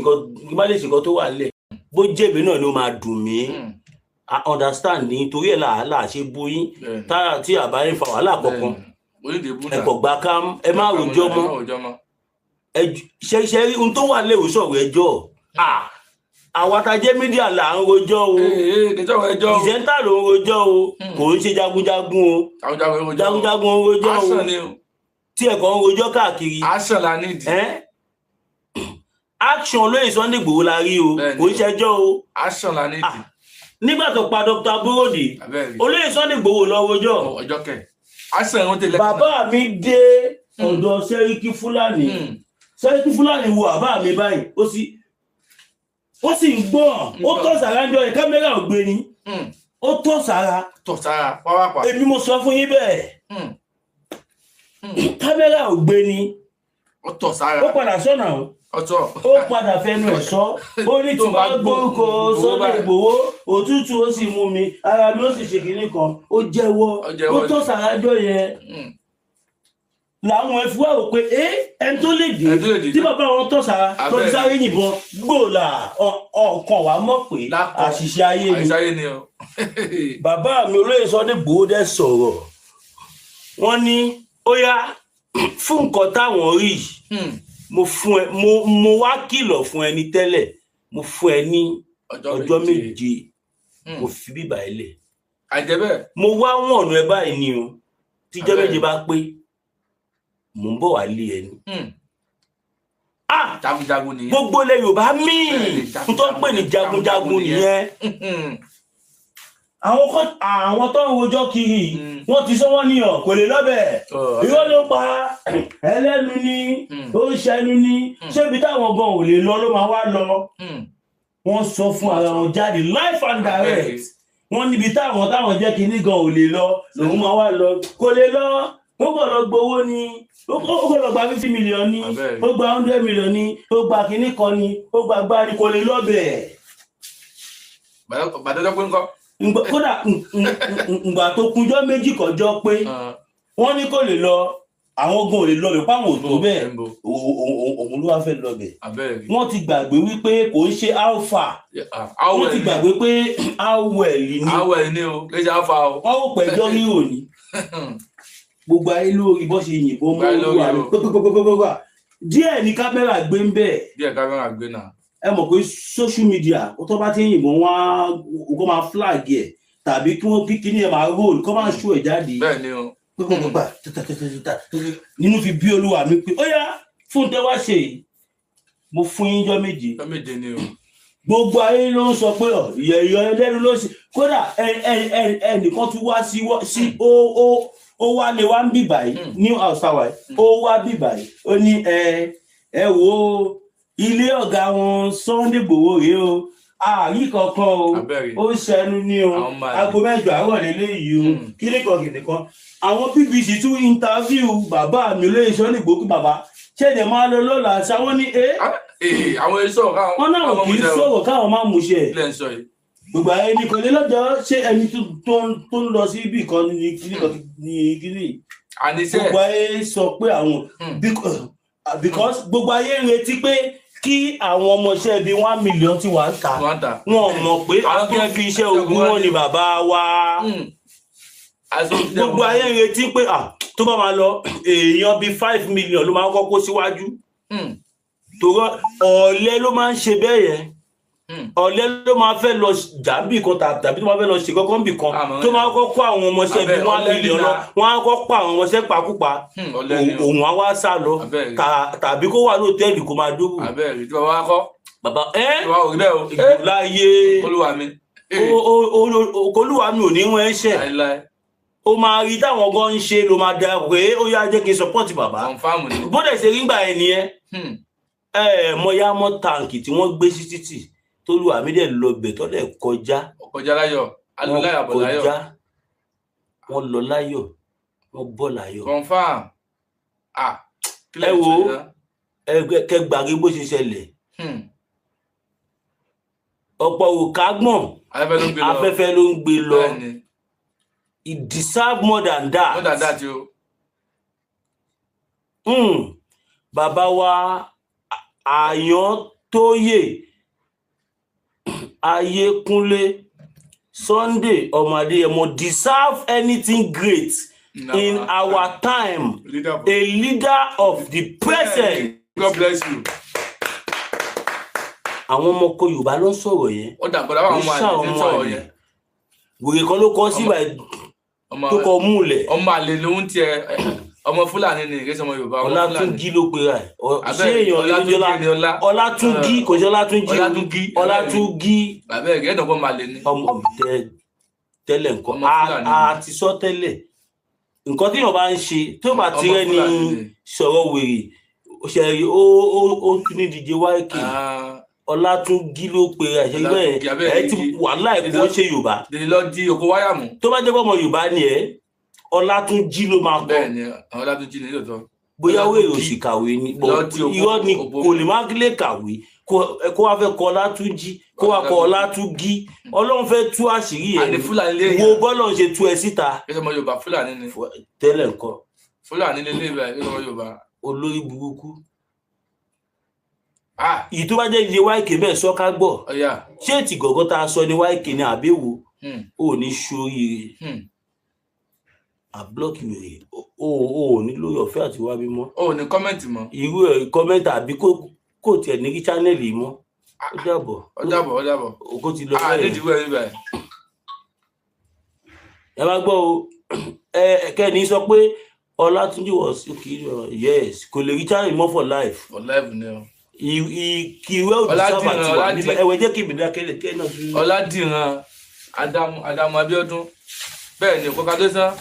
nǹkan tó wà nílẹ̀. Bó jẹ́bi náà ni ó máa dùn mí. I understand ní torí ẹ̀ làálàá ṣe bóyín. Tára tí àbá ń fa wàhálà kankan. Onídìí búnà. Ẹ kò gbà ká, ẹ má rojọ́ Ẹ mọ́. má rojọ́ mọ́. Ẹ ṣe rí ohun tó wà léwu sọ̀rọ̀ ẹjọ́. Àwa tá jẹ́ media là ń rojọ́ o. Ee, kẹjọ ẹjọ́ o. Presenter ló ń rojọ́ o, kò ń ṣe jagunjagun o. Jagunjagun rojọ́ o. Jagunjagun ń rojọ́ o. Action ni o. Tí ẹ̀kọ́ ń rojọ́ káàkiri. Action la nídìí. Ẹ́ action lóye Sunday Igboho la rí o. Bẹ́ẹ̀ni. Kò ń ṣẹjọ́ o. Action la nídìí. Ah, nígbà tó pa Dr. Aborode, Abẹ́rẹ́. olóyè Sunday Igboho lọ rojọ́. Ọjọ́ kẹ action wọn tẹlẹ. Bàbá mi dé ọ̀dọ̀ Sẹ́ríkì Fúlàní. Sẹ́ríkì Fúlàní wo bàbá mi báyìí, ó sì ń gbọ́n, ó tọ́ sára ń jọ ẹ̀, kámẹ́rà ò gbé ni, ó tọ́ sára. Tọ̀ sára pápápá. Èmi mo sọ fún yín bẹ́ẹ̀. Kámẹ́rà ò gbé ni. Ó tọ̀ sára. Ó padà sọ̀nà o. Ọtọ̀. Ó padà fẹnu ẹ̀ sọ, ó ní tí Tó bá bá gbórúkọ gbó- Sunday báyìí. Igboho, òtútù ó sì mú mi, ara mi ó sì ṣe kinní kan. Ó jẹ́wọ́. Ó jẹ́wọ́. Ó tọ́ sára jọ yẹn làwọn ẹ̀fọ́ wà wò pé ẹ ẹni tó lè dé Ẹni tó lè dé. tí bàbá wọn tọ́ sára tó ti Abẹ́rẹ́. sáré yìnbọn gbòòlà ọkàn wa mọ̀ pé Lápọ̀. àṣìṣe ayé ni. Àìsàn ayé ni o. Bàbá mi olóyè Sunday Igboho dẹ̀ sọ̀rọ̀, wọ́n ní ó yá, fún nǹkan táwọn rí yìí, mo fún ẹ, mo wá kìlọ̀ fún ẹni tẹ́lẹ̀, mo fún ẹ ní ọjọ́ 7, mo fi bíbà ẹ lẹ̀. Àìjẹ́ bẹ́ẹ̀. Mo wá wọ̀n ọ̀nà ẹ báyìí ni o, tíjọ́ Abẹ́rẹ́. 7 bá pé, mò ń bọ̀ wá lé ẹni. Ah, Jagunjagun nìyẹn. gbogbo ilẹ̀ Yorùbá míì Bẹ́ẹ̀ni, n tó ń pè ní jagunjagun nìyẹn. Àwọn kan, àwọn tó ń rojọ́ kiri yìí, wọ́n ti sọ, wọ́n ní ọ̀ kò lè lọ́bẹ̀, irọ́ ló pa, ẹlẹ́nu ni, ó ń ṣẹnu ni, ṣébi táwọn gan ò lè lọ ló máa wá lọ. Wọ́n sọ fún ara wọn jáde live and direct, wọ́n níbi táwọn jẹ́ kinní gan ò lè lọ lòun máa wá lọ, kò lè lọ. Ó kàn lọ gbowó ni, ó kàn lọ gba 50 million ni, ó gba 100 million ni, ó gba kinní kan ni, ó gba gbá ni, kò lè lọ́bẹ̀. Bàdọ́jọ́ pé ńkọ́. Kódà ǹgbà tó kúnjọ́ 2 kọjọ́ pé wọ́n ní kò lè lọ, àwọn ogun ò lè lọ bẹ̀, páwọn ò tó bẹ́ẹ̀, òun ló wá fẹ́ lọ bẹ̀. Wọ́n ti gbàgbé wípé kò ń ṣe alpha, wọ́n ti gbàgbé pé awel ni. Awel ni o, kì í ṣe alpha o. Wọ́n ò pẹ̀jọ́ rírò ni. Gbogbo ayé lórí bó ṣe yìnbọn mọ́ olúwa mi gbogbogbogbogbò. Díẹ̀ ní kámẹ́rà gbé ń bẹ̀. Díẹ̀ kámẹ́rà gbé náà. Ẹ mọ̀ pé social media tó bá ti ń yìnbọn wọ́n á kó máa flag ẹ̀ tàbí kí wọ́n kíní ẹ̀ máa roll kó máa ṣó ẹ̀ jáde. Bẹ́ẹ̀ ni o. Gbogbogbò nínú fi bí olúwa mi pé ó yá fún tẹ wá ṣe yìí, mo fún yín jọ́ 7. Jọ́ 7 ni o. Gbogbo ayé ló ń sọ pé ìyẹn ẹlẹ́nu ló ṣe. Kódà ẹnìkan tún wá sí ó wá lè wá ń bì báyìí ní house àwàyí, ó wá bì báyìí, ó ní ẹ wo ilé ọ̀gá wọn Sunday Igboho rèé o, ààrí kankan o, ó ń ṣẹnu ní o, aago 8 àárọ̀ lélẹ́yìí o, kíní kan kìnìún kan. Àwọn BBC tún interview bàbá mi olóyè Sunday Igboho, bàbá ṣẹ̀dẹ̀ máa lọ lọ́la ṣáwọn ní ẹ. Àwọn èso wọn náà kì í sọ̀rọ̀ káwọn máa múṣẹ. Gbogbo ayé ní kò lè lọ́jọ́ ṣé ẹni tó ń lọ sí ibì kan ní kíní. Gbogbo ayé sọ pé àwọn because gbogbo ayé ń retí pé kí àwọn ọmọọṣẹ́ bíi 1 million ti wà ń ta, wọn mọ̀ pé a tó fi iṣẹ́ ogun wọn ni bàbá wa. Gbogbo ayé ń retí pé tó bá máa lọ èèyàn bíi 5 million ló máa ń kọ́kọ́ síwájú. Torí ọ̀lẹ ló máa ń ṣe bẹ́ẹ̀ yẹn, ọ̀lẹ ló máa fẹ́ lọ jàǹbì kan tàbí tó máa fẹ́ lọ ṣe kọ́kọ́ bì kan tó máa kọ́ kó àwọn ọmọọṣẹ́ bíi 1 million lọ, wọ́n á kọ́ pa àwọn ọmọọṣẹ́ pakúpa, òun á wá sá lọ tàbí kó wà lóòtẹ́ẹ̀lì kó máa dóbò. Bàbá ẹ láyé olúwa mi ò ní wọ́n ẹ ṣẹ̀, ó máa rí táwọn gan ń ṣe ló máa da pé ó yá jẹ́ kí n support bàbá. Bóde ṣe rí gbà ẹ nìyẹn. Ẹ mọyá mọ tàǹkì tí wọ́n gbé sí títì tólúwa mi dẹ̀ lọ bẹ̀ tó dẹ̀ kọjá. Kọjá láyọ̀, alùláyà bọ̀ láyọ̀. Kọjá, wọ́n lọ láyọ̀, wọ́n bọ̀ láyọ̀. Confirm. Ẹ wo ẹ kẹgbàgbé bó ṣe ṣẹlẹ̀. Ọ̀pọ̀ òkà gbọ̀n, afẹ́fẹ́ ló ń gbé lọ. He deserve more than that. More than that o. Bàbá wa Àyàntóyè Ayékúnlé Sunday ọmọ Adéyẹmọ deserve anything great in our time, a leader of the present. God bless you. Àwọn ọmọ ọkọ Yorùbá ló ń sọ̀rọ̀ yẹn. Ó dàgbọ́ láwọn ọmọ àlè ń sọ̀rọ̀ yẹn. Wèrè kan ló kọ síbà tó kọ múlẹ̀. Ọmọ àlè ló ń tiẹ̀, ọmọ Fúlàní ni, kì í ṣe ọmọ Yorùbá. Ọlátúnjí ló pera ẹ̀. Ṣé èèyàn Ọlátúnjí kò ṣe Ọlátúnjí? Ọlátúnjí. Bàbá ẹ̀ gẹ́gẹ́ dọ̀gbọ́n máa lè ní. Ọmọ tẹ́lẹ̀ nǹkan a ti sọ tẹ́lẹ̀ nǹkan tí èèyàn bá ń ṣe tó bá ti rẹ́ ni sọ̀rọ̀ wèrè ṣẹ̀rí ó tún ní DJ YK. Ọlátúnjí ló pe àṣẹ bẹ́ẹ̀ ẹ ti wàhálà ẹ̀ kó ṣe Yorùbá. Lè lọ di òkú wáyà mú. Tó bá jẹ́ pé ọmọ Yorùbá ni ẹ, Ọlátúnjí ló máa kọ. Bẹ́ẹ̀ni, Ọlátúnjí ni lóòótọ́. Bóyá wèrè òsì kàwé ni, irọ́ ni, kò lè má lè kàwé kó wá fẹ́ kọ Ọlátúnjí kó wá kọ Ọlátúnjí. Ọlọ́run fẹ́ tú àṣírí ẹ̀ wo bọ́lọ́run ṣe tú ẹ síta. Kí ọmọ Yorùbá Fúlàní ni. Tẹ́lẹ̀ nǹkan. Fúlàní lè lè bẹ̀ kí ọmọ Yorùbá. Olórí burúkú. Ìyí tó bá jẹ́ iye YK bẹ́ẹ̀ sọ ká gbọ́. Ṣé ètì gọ̀gọ́ tá a sọ ní YK ní àbẹ̀wò ò ní ṣoríire àbúlọ́ọ̀kì wèrè o ní lórí ọ̀fẹ́ àti wá bímọ. O ní kọ́mẹ̀ntì mọ́. Irú ẹ̀ kọ́mẹ̀ntì àbí kò tiẹ̀ ní kí chánẹ́ẹ̀lì mọ́. Ó dàbọ̀. Ó dàbọ̀, ó dàbọ̀. Òkú ti lọ bẹ́ẹ̀. Àdéjìwé ẹ̀ níbẹ̀. Ẹ má gbọ́ o, kẹ́ni sọ pé Ọlátúnjí was okay, yes, kò lè rí chánẹ́ẹ̀lì mọ́ for life. For life ni o. Ìwé òdìsábà ti wà níbẹ̀. Ẹ̀wẹ̀ jẹ́ kí ìbílẹ̀ kẹ́lẹ̀ kẹ́ náà tún. Ọládìran Adamu Abiodun bẹ́ẹ̀ ni òkú kadé sán.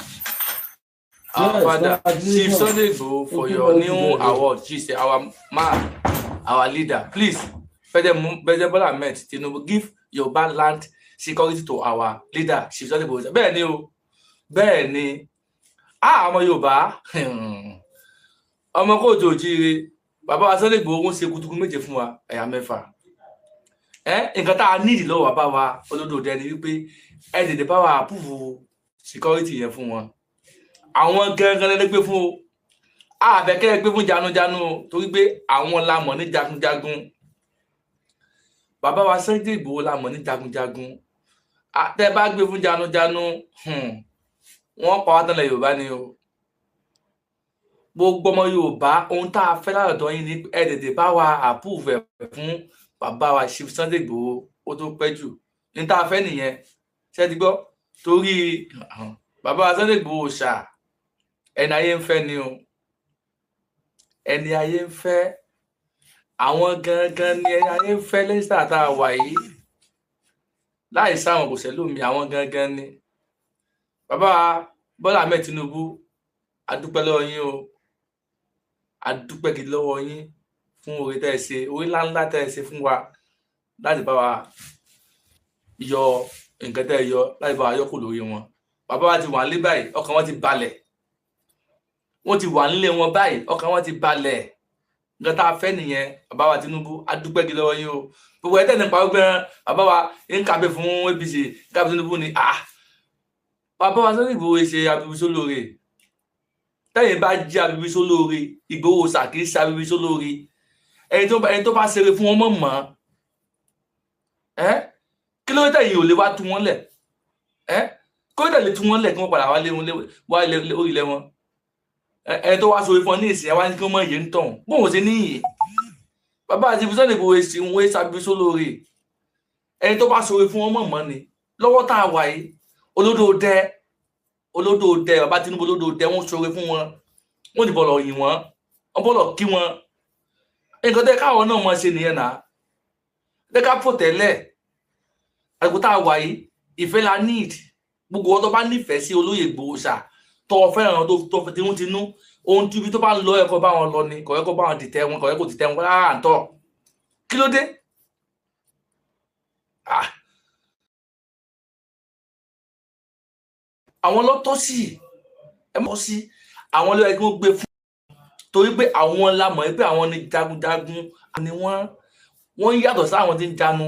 Our father, Chief Sunday Igboho, for your new award. She said, our man, our leader. Please, President Bola Ahmed Tinubu, give Yoruba land security to our leader, Chief Sunday Igboho. Bẹ́ẹ̀ ni o, bẹ́ẹ̀ ni, Ọmọ Yorùbá, ọmọ kóòtù òjíire, bàbá wa Sunday Igboho ń ṣe kutuku méje fún wa, ẹ̀yà mẹ́fà. Nǹkan tá a nídìí lọ́wọ́ bàbá wa Olódòdẹ ni wípé ẹ tètè bá wa àpúfù security yẹn fún wọn. Àwọn gangan lẹ́nu gbé fún o, àbẹ̀kẹ́ gbé fún janujanu o, torí pé àwọn la mọ̀ ní jagunjagun. Bàbá wa Sunday Igboho la mọ̀ ní jagunjagun. Tẹ́ bá gbé fún janujanu, wọ́n pa wá tán lẹ̀ Yorùbá ni o. Gbogbo ọmọ Yorùbá, ohun tá a fẹ́ látọ̀dọ̀ yín ni ẹ tètè bá wa àpúfù ẹ̀ fún bàbá wa Chief Sunday Igboho, ó tó pẹ́ jù. Ní tá a fẹ́ nìyẹn, ṣé ti gbọ́? Torí bàbá wa Sunday Igboho ṣá, ẹni ayé ń fẹ́ ni o, ẹni ayé ń fẹ́, àwọn gangan ni ẹni ayé ń fẹ́ lẹ́sà tá a wà yìí. Láì sáwọn kò sẹ́lómi, àwọn gangan ni. Bàbá Bọ́lá Ahmed Tinubu, a dúpẹ́ lọ́wọ́ yín o, a dúpẹ́ gidi lọ́wọ́ yín fún oore tẹ́ ẹ ṣe, oore ńláńlá tẹ́ ẹ ṣe fún wa láti bá wa yọ nǹkan tẹ́ ẹ yọ, láti bá wa yọ kù lórí wọn. Bàbá wa ti wà nílé báyìí, ọkàn wọn ti balẹ̀. Wọ́n ti wà nílé wọn báyìí, ọkàn wọn ti balẹ̀. Nǹkan tá a fẹ́ nìyẹn. Bàbá wa Tinubu, a dúpẹ́ gidi lọ́wọ́ yín o. Gbogbo ẹ̀ tẹ̀ nípa ọgbẹ́ bàbá wa ń kàbé fún APC, ń kàbé Tinubu ni. Bàbá wa Sunday Igboho ṣe abibisólóore. Tẹ́yìn bá jẹ́ abibisólóore, Igboho ṣà kì í ṣe abibisólóore. Ẹni tó bá ṣeré fún wọn mọ̀ mọ́. Kí ló dé tẹ̀yìn ò lè wá tú wọn lẹ̀? Kí ló dé lè tú wọn lẹ̀ kí wọ́n padà wá lé orí ilẹ̀ wọn? Ẹni tó wá sórí fún ọ ní ìsìn, ẹ wá ní kí wọ́n mọ̀ yé ń tàn. Bóun ṣe níyì. Bàbá àti Sunday Igboho ṣe ń wé ṣàbísólóore. Ẹni tó bá ṣeré fún wọn mọ̀ mọ́ ni. Lọ́wọ́ tá a wà yìí, Olódòdẹ, Olódòdẹ, bàbá Tinubu Olódòdẹ, wọ́n ṣoore fún wọn, wọ́n ti bọ̀lọ̀ yìn wọ́n, wọ́n bọ̀lọ̀ kí wọn. Nǹkan tẹ́ káwọn náà máa ṣe nìyẹn náà. Tẹ́ ká fò tẹ́lẹ̀. Àsìkò tá a wà yìí, ìfẹ́ la need. Gbogbo wọn tó bá nífẹ̀ẹ́ sí olóyè Igboho ṣá, tó fẹ́ràn tó tinútinú, ohun tí ibi tó bá lọ ẹ̀kọ́ bá wọn lọ ni, kò yẹ kó bá wọn dìtẹ̀ wọn, kò yẹ kó dìtẹ̀ wọn rárá àǹtọ̀. Kí ló dé? Àwọn ló tọ́ sí, ẹ mọ̀ sí, àwọn ló yẹ kí wọ́n gbé fún, torí pé àwọn la mọ̀ pé àwọn ni jagunjagun ni wọ́n yàtọ̀ sáwọn tí ń janu.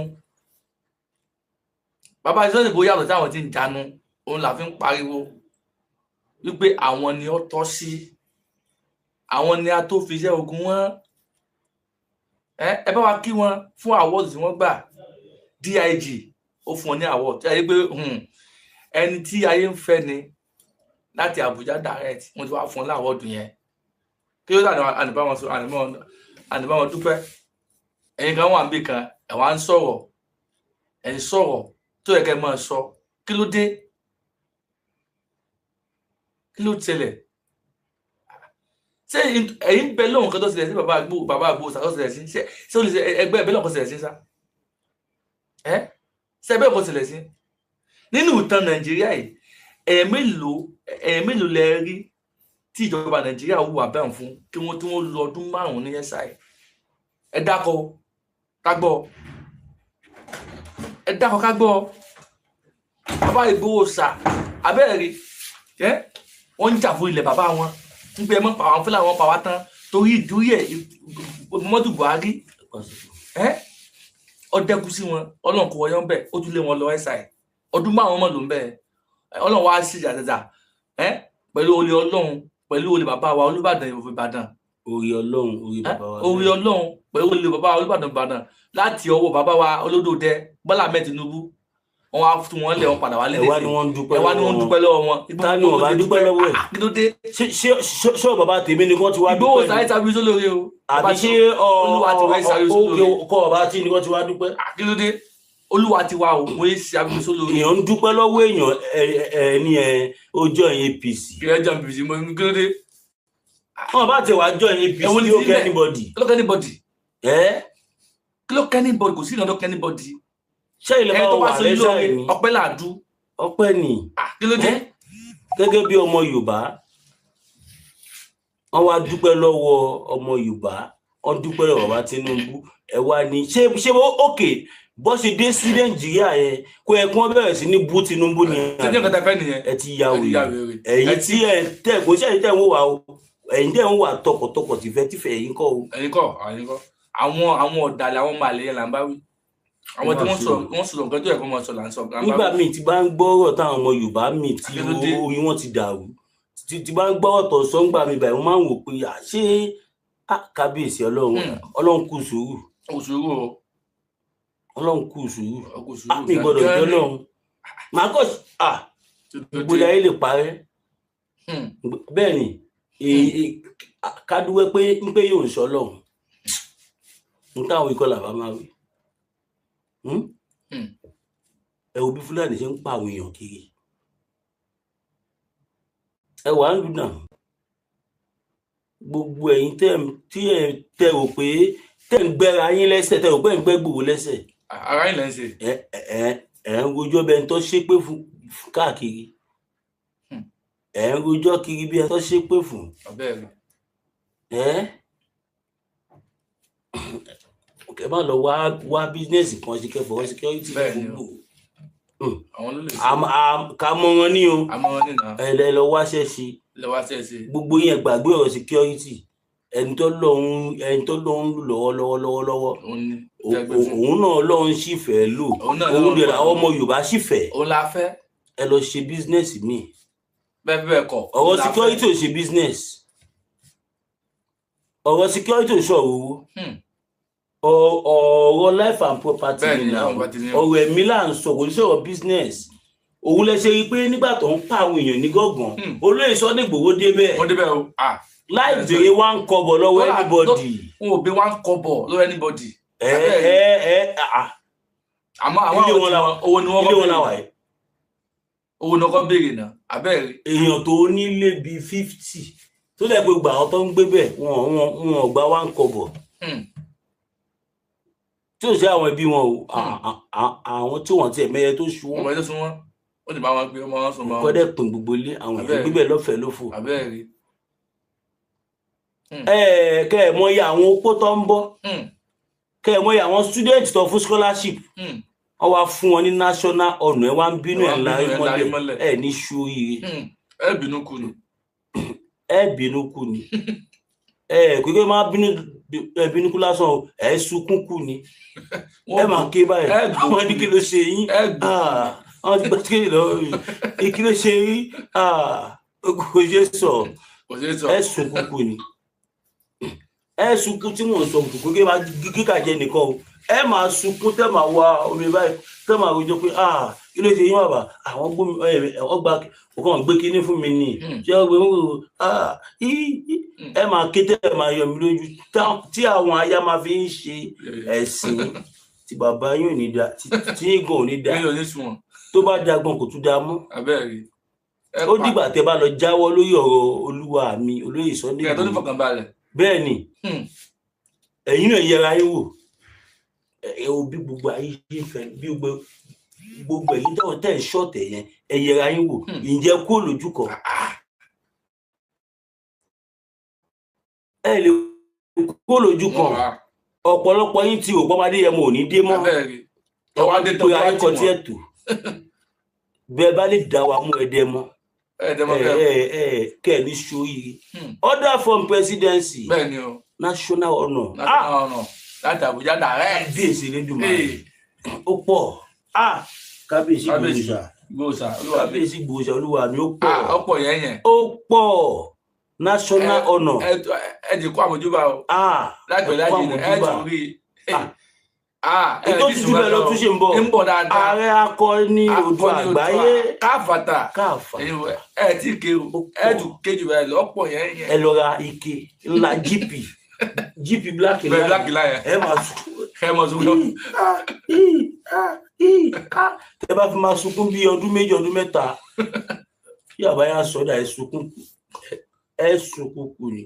Bàbá Sunday Igboho yàtọ̀ sáwọn tí ń janu, òun là fi ń pariwo wípé àwọn ni ó tọ́ sí, àwọn ni a tó fi iṣẹ́ ogun wọn. Ẹ bá wa kí wọn fún award tí wọ́n gbà. DIG ó fún wọn ní award tí a yẹ pé ẹni tí ayé ń fẹ́ ni láti Abuja direct, wọ́n ti wá fún wọn láwọ́ọ̀dù yẹn. Kí ló dé àníbá wọn sọ, àníbá wọn dúpẹ́? Ẹ̀yin kan wà níbì kan, ẹ̀ wá ń sọ̀rọ̀, ẹ̀ ń sọ̀rọ̀ tó yẹ kẹ́ máa sọ. Kí ló dé? Kí ló ṣẹlẹ̀? Ṣé ẹ̀yin bẹ lóhùn kan tó ṣẹlẹ̀ sí bàbá Igboho, bàbá Igboho ṣá tó ṣẹlẹ̀ sí? Ṣé ó lè ṣe ẹgbẹ́ ẹ̀bẹ̀ lóhùn kan ṣẹlẹ̀ sí sá? Ṣé ẹgbẹ́ kan ṣẹlẹ̀ sí? Nínú ìtàn Nàìjíríà yìí, ẹ̀yẹ mélòó lẹ rí tí ìjọba Nàìjíríà hùwà bẹ́ẹ̀ fún kí wọ́n tí wọ́n lo ọdún 5 ní SI? Ẹ dákọ̀ ká gbọ́. Ẹ dákọ̀ ká gbọ́. Bàbá Igboho ṣá, abẹ́rẹ́ ẹ wọ́n ń jà fún ilẹ̀ bàbá wọn. Ń pẹ́ mọ́ pa àwọn Fúlàní wọn pa wá tán torí ìdúrí ẹ̀ Muhammadu Buhari ọdẹ́kù sí wọn, Ọlọ́run kò wọyọ́ ń bẹ̀, ó tún lé wọn lọ SI. Ọdún 5 mọ̀ ló ń bẹ̀. Ọlọ́run wá sí jàjàjà pẹ̀lú olè Ọlọ́run, pẹ̀lú olè bàbá wa Olúbàdàn Ìbàdàn. Orí Ọlọ́run, orí bàbá wa. Orí Ọlọ́run pẹ̀lú olè bàbá wa Olúbàdàn Ìbàdàn láti ọwọ́ bàbá wa Olódòdẹ Bọ́lá Ahmed Tinubu. Wọ́n wá tún wọn lẹ̀, wọ́n padà wá lé. Ẹ wá ní wọ́n ń dúpẹ́ lọ́wọ́ wọn. Ẹ wá ní wọ́n ń dúpẹ́ lọ́wọ́ wọn. Ta ni wọ́n bá dúpẹ́ lọ́wọ́ ẹ̀? Kí ló dé? Ṣé bàbá tèmi ni wọ́n ti wá dúpẹ́? Igboho sáré tàbí sólóore o. Àbí ṣé ọkọ bàbá tí ni wọ́n ti wá dúpẹ́? Kí ló dé? Olúwa ti wá o, mo yé ṣe abúlé sólóore. Èèyàn ń dúpẹ́ lọ́wọ́ èèyàn ẹni ẹ ó join APC. Kí ló join APC? Mo kí ló dé? Wọ́n bá ti wá join APC, kí ló kẹ́ anybody? Kí ló kẹ́ anybody? Kí ló kẹ́ anybody? Kò sí ìrànlọ́ kẹ́ anybody. Ṣé ilẹ̀ bá wà lẹ́sà ni? Ọpẹ́ làdú. Ọpẹ́ ni. Kí ló dé? Gẹ́gẹ́ bí ọmọ Yorùbá, wọ́n wá dúpẹ́ lọ́wọ́ ọmọ Yorùbá, wọ́n dúpẹ́ lọ́wọ́ bàbá Tinubu. Ẹ wá ní ṣé òkè Bó ṣe dé sí Nàìjíríà yẹn, kó yẹ kí wọ́n bẹ̀rẹ̀ sí ní bú Tinubu ni. Ṣé ní nǹkan tẹ́ fẹ́ nìyẹn? Ẹ ti ya Ẹ ti ya wèrè. Wèrè. Ẹ̀yin tí ẹ tẹ kò sí, ẹ̀yin tẹ́ ń wò wá o, ẹ̀yin tẹ́ ń wò wá tọkàntọkàn, tìfẹ́tìfẹ́, ẹ̀yin kọ́ o. Ẹ̀yin kọ́, ẹ̀yin kọ́, àwọn ọ̀dàlẹ̀, àwọn ọmọ àlè yẹn là ń bá wí, àwọn tí wọ́n sọ, wọ́n sọ̀rọ̀ nǹkan tó yẹ kó máa sọ là ń sọ, là ń bá Nígbà wí. míì tí bá ń gbọ́rọ̀ táwọn ọmọ Yorùbá míì tí Kí ló dé? orí wọn ti dàrú, tí bá ń gbọ́rọ̀ tó sọ ń gbà mí báyìí, mo máa ń wò pé à, ṣé kábíyèsí Ọlọ́run. Ọlọ́run kù sùúrù. Òṣùrù o. Ọlọ́run kù sùúrù. Òṣùrù. Á mi gbọ́dọ̀ jọ́ lọ́run màá kọ́ à gbogbo ayé lè parẹ́. Bẹ́ẹ̀ ni, kádúwẹ́ pé ń pé yóò ń sọ lọ́hùn n táwọn ikọ̀ làbá máa wí. Hmm. Ẹ wo bí Fúlàní ṣe ń pa àwọn èèyàn kiri. Ẹ wà ń lùnà gbogbo ẹ̀yin tẹ́ tí ẹ tẹ́ rò pé tẹ́ ń gbẹ́ra yín lẹ́sẹ̀, tẹ́ rò pé ń gbẹ́ gbòòrò lẹ́sẹ̀. Ara yín lẹ́ ń ṣe. Ẹ ń rojọ́ bẹ́ẹ̀ tó ṣépè fún káàkiri. Ẹ ń rojọ́ kiri bí ẹ tó ṣépè fún. Ọbẹ̀ rẹ̀. Ẹ kẹ má lọ wá business kan ṣe kẹfọ security. Bẹ́ẹ̀ ni o. Gbogbo Àwọn ló lè ṣe. Ká mọ wọn ní o. Àmọ́ wọn nìna. Ẹ lẹ lọ wáṣẹ́ ṣe. Lọ́wọ́ ṣe ṣe. Gbogbo yẹn, gbàgbé ọ̀rọ̀ security. Ẹni tó lọ́hún lù lọ́wọ́ lọ́wọ́ lọ́wọ́ lọ́wọ́, Òun ni tẹ́gbẹ́ fún. òun náà lọ́hún sì fẹ́ lò. Òun náà Òun lọ́hún dẹ̀ lò. làwọn ọmọ Yorùbá sì fẹ́. Òun la fẹ́. Ẹ lọ ṣe business míì. Bẹ́ẹ̀ bẹ́ẹ̀ kọ́. Ọ̀rọ̀ Òun la fẹ́. security ò ṣe business, ọ̀rọ̀ security ò ṣọ̀rọ̀ owó. Ọ̀rọ̀ life and property Bẹ́ẹ̀ ni, ni life now. and property ni. Ọ̀rọ̀ ẹ̀mí là ń sọ, kò ní sọ̀rọ̀ business. Òun lẹ ṣe rí i pé nígbà tó ń pa àwọn èèyàn ní Gángan, olóyè Sunday Igboho débẹ̀ Wọ́n débẹ̀ o. Ah. láì béèrè wá ń kọ́bọ̀ lọ́wọ́ anybody. Wọn ò bí one kọ́bọ̀ lọ́wọ́ anybody. Ẹ ẹ ẹ ah. Àmọ́ àwọn Ilé wọn la wà. Owó ni wọ́n Ilé kọ́ wọn la wà béèrè. yìí. Owó ni wọ́n kọ́ béèrè náà. Abẹ́rẹ́. Èèyàn tó nílé bíi 50 tó dẹ̀ pé gbà àwọn tó ń gbé bẹ̀, wọn ò gba wá ń kọ́bọ̀, tí ò sí àwọn ẹbí wọn o, àwọn tí wọ́n tiẹ̀ mẹ́yẹ tó ṣu Wọ́n wọn. mọ̀ ẹ́ tó sún wọn. Ó ti bá wọn gbé ọmọ wọn sùn bá wọn. Kọ́ dẹ̀ pín gbogbo ilé àwọn èèyàn Abẹ́rẹ́. gbígbẹ̀ lọ́fẹ̀ẹ́ lófò. Abẹ́rẹ́. Ẹ kẹ́ ẹ̀ mọyì àwọn opó tó ń bọ́, kẹ́ ẹ̀ mọyì àwọn student tó fún scholarship. Wọ́n wá fún wọn ní national honour, ẹ wá ń bínú, Ẹ wá ẹ̀ ń ńlá bínú, ẹ̀ ń larí mọ́lẹ̀. mọ́lẹ̀. Ẹ ní ṣoríire. Ẹ bínú kú ni. Ẹ bínú kú ni. Ẹ kékeré máa bínú, ẹ bínú kú lásán o, ẹ sunkún kú ni. Ẹ máa ké báyìí. Ẹ gbó Wọ́n ní kí ló ṣe yín? Ẹ gbó. Ah, wọ́n ti gbà tí lọ́wọ́ mi, kí ló ṣe yín? Ah, kò ṣe sọ. Kò ṣeé sọ. Ẹ sunkún kú ni. Ẹ sunkún tí mò ń sọ kò kékeré máa kíkà jẹ nìkan o. Ẹ máa sunkún, tẹ máa wá omi báyìí, tẹ máa rojọ́ pé, ah, kí ló ṣe yín bàbá? Àwọn gbómi ẹ ọgbà ọkàn gbé kinní fún mi ni. Ṣé ọgbẹ ń wò? Ah, í, í. Ẹ máa ké, tẹ ẹ máa yọ mi lójú tí àwọn aya máa fi ń ṣe ẹ̀sìn tí bàbá yín ò ní da, tí yín gan ò ní da. Mi ò ní sùn wọn. Tó bá da gan, kò tún da mọ́. Abẹ́rẹ́. Ẹ Ó dìgbà tẹ bá lọ jáwọ́ lórí ọ̀rọ̀ olúwa mi olóyè Sunday Kí ẹ tó ní Igboho. fọkànbalẹ̀. Bẹ́ẹ̀ ni. Ẹ̀yin náà yẹra yín wò. Ẹ wo bí gbogbo ayé ṣe ń fẹ́, bí gbogbo ẹ̀yin tẹ́ tẹ́ ń ṣọ̀tẹ̀ yẹn, ẹ yẹra yín wò. Ǹjẹ́ kó lójú kan ẹ lè kó lójú kan? Wọ́n wá. Ọ̀pọ̀lọpọ̀ yín tí ò pọ́nmọdé yẹn mo ò ní dé mọ́. Abẹ́rẹ́. Ọwọ́ adé tó Pé wá ayé tì kan tí wọ́n. ẹ̀ tó bẹ́ẹ̀ bá lè dá wa mú ẹdẹ mọ́. Ẹ dẹ́ mọ́ Ẹ bẹ́ẹ̀. ẹ ẹ kẹ́ ẹ ní sóríire. Order from presidency. Bẹ́ẹ̀ ni o. National honour. National honour láti Àbújá direct. Kábíyèsí Elédùmarè. Ee, Ó pọ̀. Ah, kábíyèsí. Kábíyèsí. Gbòòsà. Gbòòsà olúwa mi. Kábíyèsí Gbòòsà olúwa mi, ó pọ̀. Ah, ọ̀pọ̀ yẹn yẹn. Ó pọ̀, national honour. Ẹ ti kó àmójúbà o. Ah, Láìpẹ́ ẹ láì kú jìnnà ẹ àmójúbà. tún rí i. Ah. Ah, ẹ Ètò ní tuntun sùúrù bẹ́ẹ̀ lọ lọ. tún ṣe ń bọ̀. Ń bọ̀ dáadáa. Ààrẹ akọni Oòduà Akọni Oòduà. àgbáyé. Káfàtà. Káfà. Ẹ̀yin wo, ẹ tí ké o. Ó Ẹ pọ̀. tún ké jù báyìí lọ. Ọ̀pọ̀ yẹn yẹn. Ẹ lọ ra ike ńlá, GP GP black Bẹ́ẹ̀ ńlá. Black ńlá yẹn. Ẹ máa sunkún. Ẹ mọ̀ sùn lọ. Ah, ih, ah, ih, ah. Tẹ bá fi máa sunkún bí ọdún 2, ọdún 3, bí àbáyá sọdà, ẹ sunkún, ẹ sunkún kù ni.